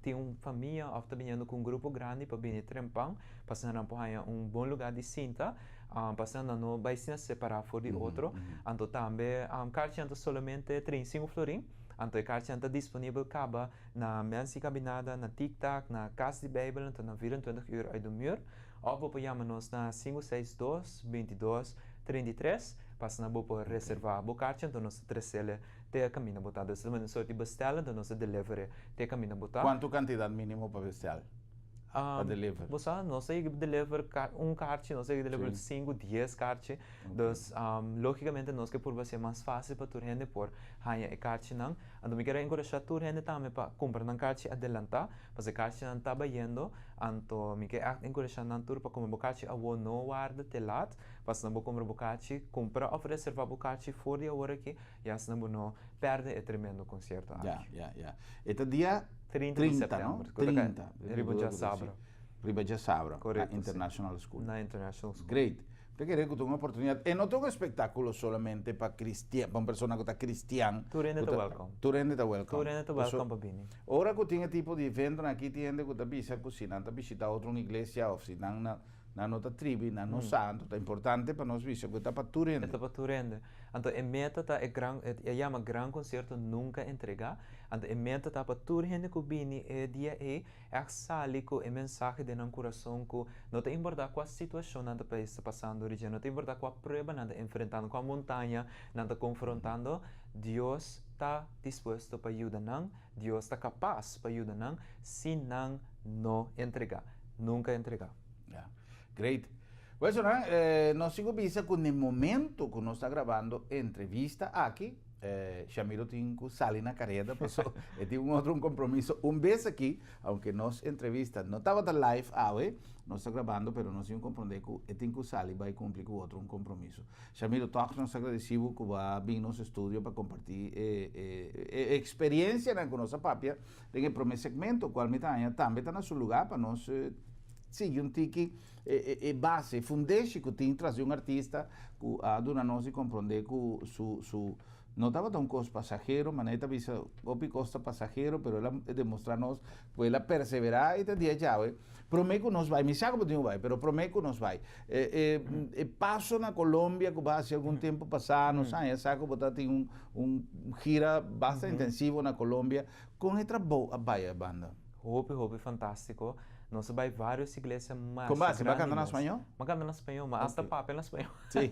tin un famia òf ta biniendo ku un grupo grandi pa bini trempan, pa asina nan por haña un bon lugá di sinta, pa asina nan no bai asina separá for di otro. Anto tambe karchinan ta solamente 35 florin. Anto e karchinan ta disponibel kaba na Mens di Kabinada, na Tik Tak, na Kas di Beibel, anto na 24 uur uit de muur. Òf bo por yama nos na 562 22 33 pa asina bo por reservá bo karchi, anto nos ta tresele te e kaminda bo ta. Dus ta manda un sort di bestèl, anto nos ta deliver'é te e kaminda bo ta. Kuantu kantidat mínimo pa bestèl? Pa deliver. Bo sa, nos a yega deliver un karchi, nos a yega deliver sinku, dies karchi. Dus, lógikamente nos ke purba hasié mas fásil pa tur hende por haña e karchinan. Anto mi kier a enkurashá tur hende tambe pa kumpra nan karchi adelantá, pasobra e karchinan ta bayendo. Anto mi ke ègt enkurashá nan tur pa kumpra bo karchi awor, no warda te lat. Pasobra bo kumpra bo karchi, kumpra òf reservá bo karchi for di awor aki, Ya asina bo no perde e tremendo concierto aki. Ya, ya, ya. E ta dia 30 di 30, no? september. Ku ta kai 30. riba djasabra. Riba djasabra, na Korekto, si. International School. Na International School. Great. Mi ta kere ku ta un oportunidat. E no ta un espektákulo solamente pa kristian, pa un persona ku ta kristian. Tur hende ku ta ta welkom. Tur hende ta welkom. Tur hende ta Paso welkom pa bini. ora ku tin e tipo di eventonan aki tin hende ku ta bisa ku si nan ta bishita otro un iglesia òf si nan na Nan no ta tribi, nan no sa, anto ta importante pa nos bisa ku e ta pa tur hende. E ta pa tur hende. Anto e meta ta e gran, e yama Gran Konsierto Nunka Entregá. Anto e meta ta pa tur hende ku bini e dia ei ègt sali ku e mensahe den nan kurason ku no ta importá kua situashon nan ta ta pasando riba dje, no ta importá kua prueba nan ta enfrentando, kua montaña nan ta konfrontando, Dios ta dispuesto pa yuda nan, Dios ta kapas pa yuda nan si nan no entregá. Nunka entregá. Ya. Great. Well, Sonan, eh, nos sigo bisa ku ne momento ku nos ta grabando entrevista aki, eh, Shamiro tin ku sali na kareda, paso e tin un otro un compromiso un bes aki, aunke nos entrevista no tabata live awe, nos ta grabando, pero nos tin comprende ku e tin ku sali bai cumpli ku otro un compromiso. Shamiro, toch nos ta agradeci bo ku bo a bin nos estudio pa comparti e, e, e experiencianan ku nos a papia Den e promé segmento, kual mi ta haña tambe ta na su lugá pa nos sigui un tiki e base, e fundeshi ku tin tras di un artista ku a duna nos di komprondé ku su su no tabata un kos pasahero, manera e ta bisa hopi kos ta pasahero, pero el a demostrá nos ku el a perseverá i ta dia djawe. Promé ku nos bai, mi sa ku bo tin ku bai, pero promé ku nos bai, e paso na Colombia ku bo a hasi algun tempu pasá, nos haña sa ku bo ta tin un un gira basta intensivo na Colombia, Kon e trabou a bai e banda? Hopi hopi fantástiko. Nos a bai vários iglesia masha Kon basi? Bo a grandi kanta na mes. spañó? Mi a kanta na spañó, mi a hasta Ok. papia na spañó. Sí.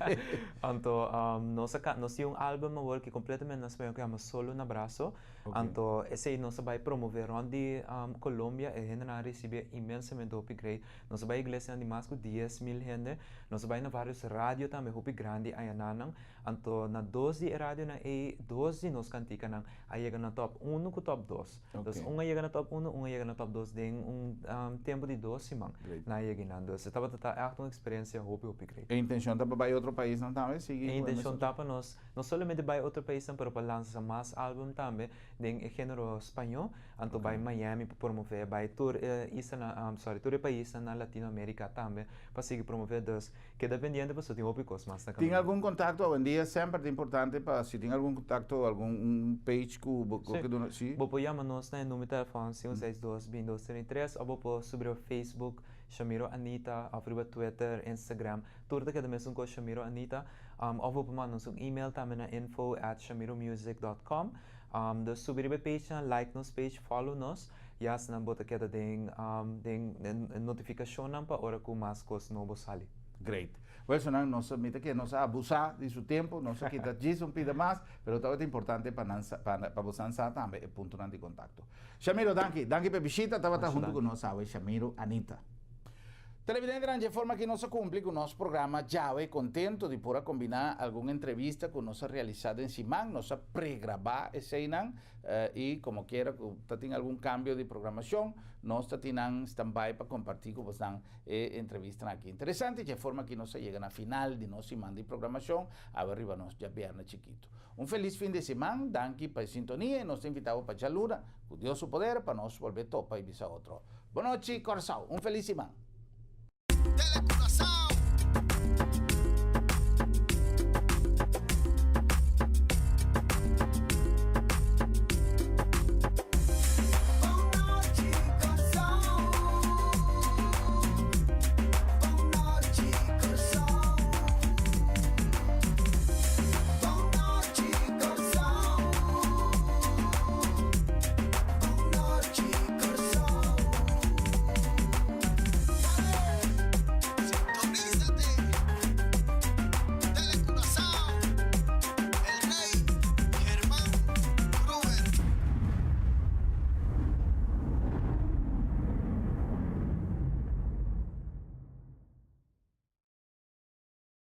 Anto nos a nos tin un álbum awor ki kompletamente na spañó ku yama Solo un abrazo. Ok. Anto esei nos a bai promové rònt di Colombia, e hendenan a risibí inmensamente hopi great. Nos a bai iglesianan di mas ku 10,000 hende. Nos a bai na vários radio tambe hopi grandi ayanan. Anto na dos di e radionan ei, dos di nos kantikanan a yega na top uno ku top dos. Dus un a yega na top uno, un a yega na top dos den un tempu di dos siman nan a yega einan. Dus e tabata ta ègt un eksperensia hopi hopi great. E intenshon ta pa bai otro paisnan tambe? Sigui E ku e intenshon mesun? ta pa nos no solamente bai otro paisnan pero pa lansa mas album tambe den e género spañó. Anto bai Miami pa promové, bai tur e islanan, sorry, tur e paisnan na Latinoamérika tambe pa sigui promové. Dus Keda pendiente pasobra tin hopi kos mas na Tin kaminda. algun kontakto awendia? Semper ta importante pa si tin algun kontakto o algun un page ku bo Sí. ke duna, sí? Bo por yama nos na e numero telefòn 562 2233 òf bo por subi riba Facebook Shamiro Anita òf riba Twitter, Instagram, tur ta keda mesun kos Shamiro Anita. Òf bo por manda nos un email tambe na info at shamiromusic dot com. Dus subi riba e pagenan, like nos page, follow nos, ya asina bo ta keda den den e notifikashonnan pa ora ku mas kos nobo sali. Great. Well sonan nos mi ta kere nos a abusá di su tempu, nos a kita djis un pida mas, pero tabata importante pa nan sa pa pa bosan sa tambe e puntonan di kontakto. Shamiro danki, danki pa e bishita, tabata Masha huntu ku danki. nos awe Shamiro Anita. Televidentenan dje forma aki nos a cumpli cu nos programa djawe contento di por a combina algun entrevista cu nos a realisa den siman. Nos a pregraba eseynan y como kiera cu ta tin algun cambio di programacion nos ta tin nan standby pa comparti cu bosnan e entrevistanan aki. Interesante dje forma aki nos a yega na final di nos siman di programacion awe riba nos djabierne chikito. Un feliz fin di siman, danki pa e sintonia y nos ta invita bo pa djaluna cu Dios su poder pa nos bolbe topa y bisa otro. Bonochi Kòrsou, un felis siman. Tele.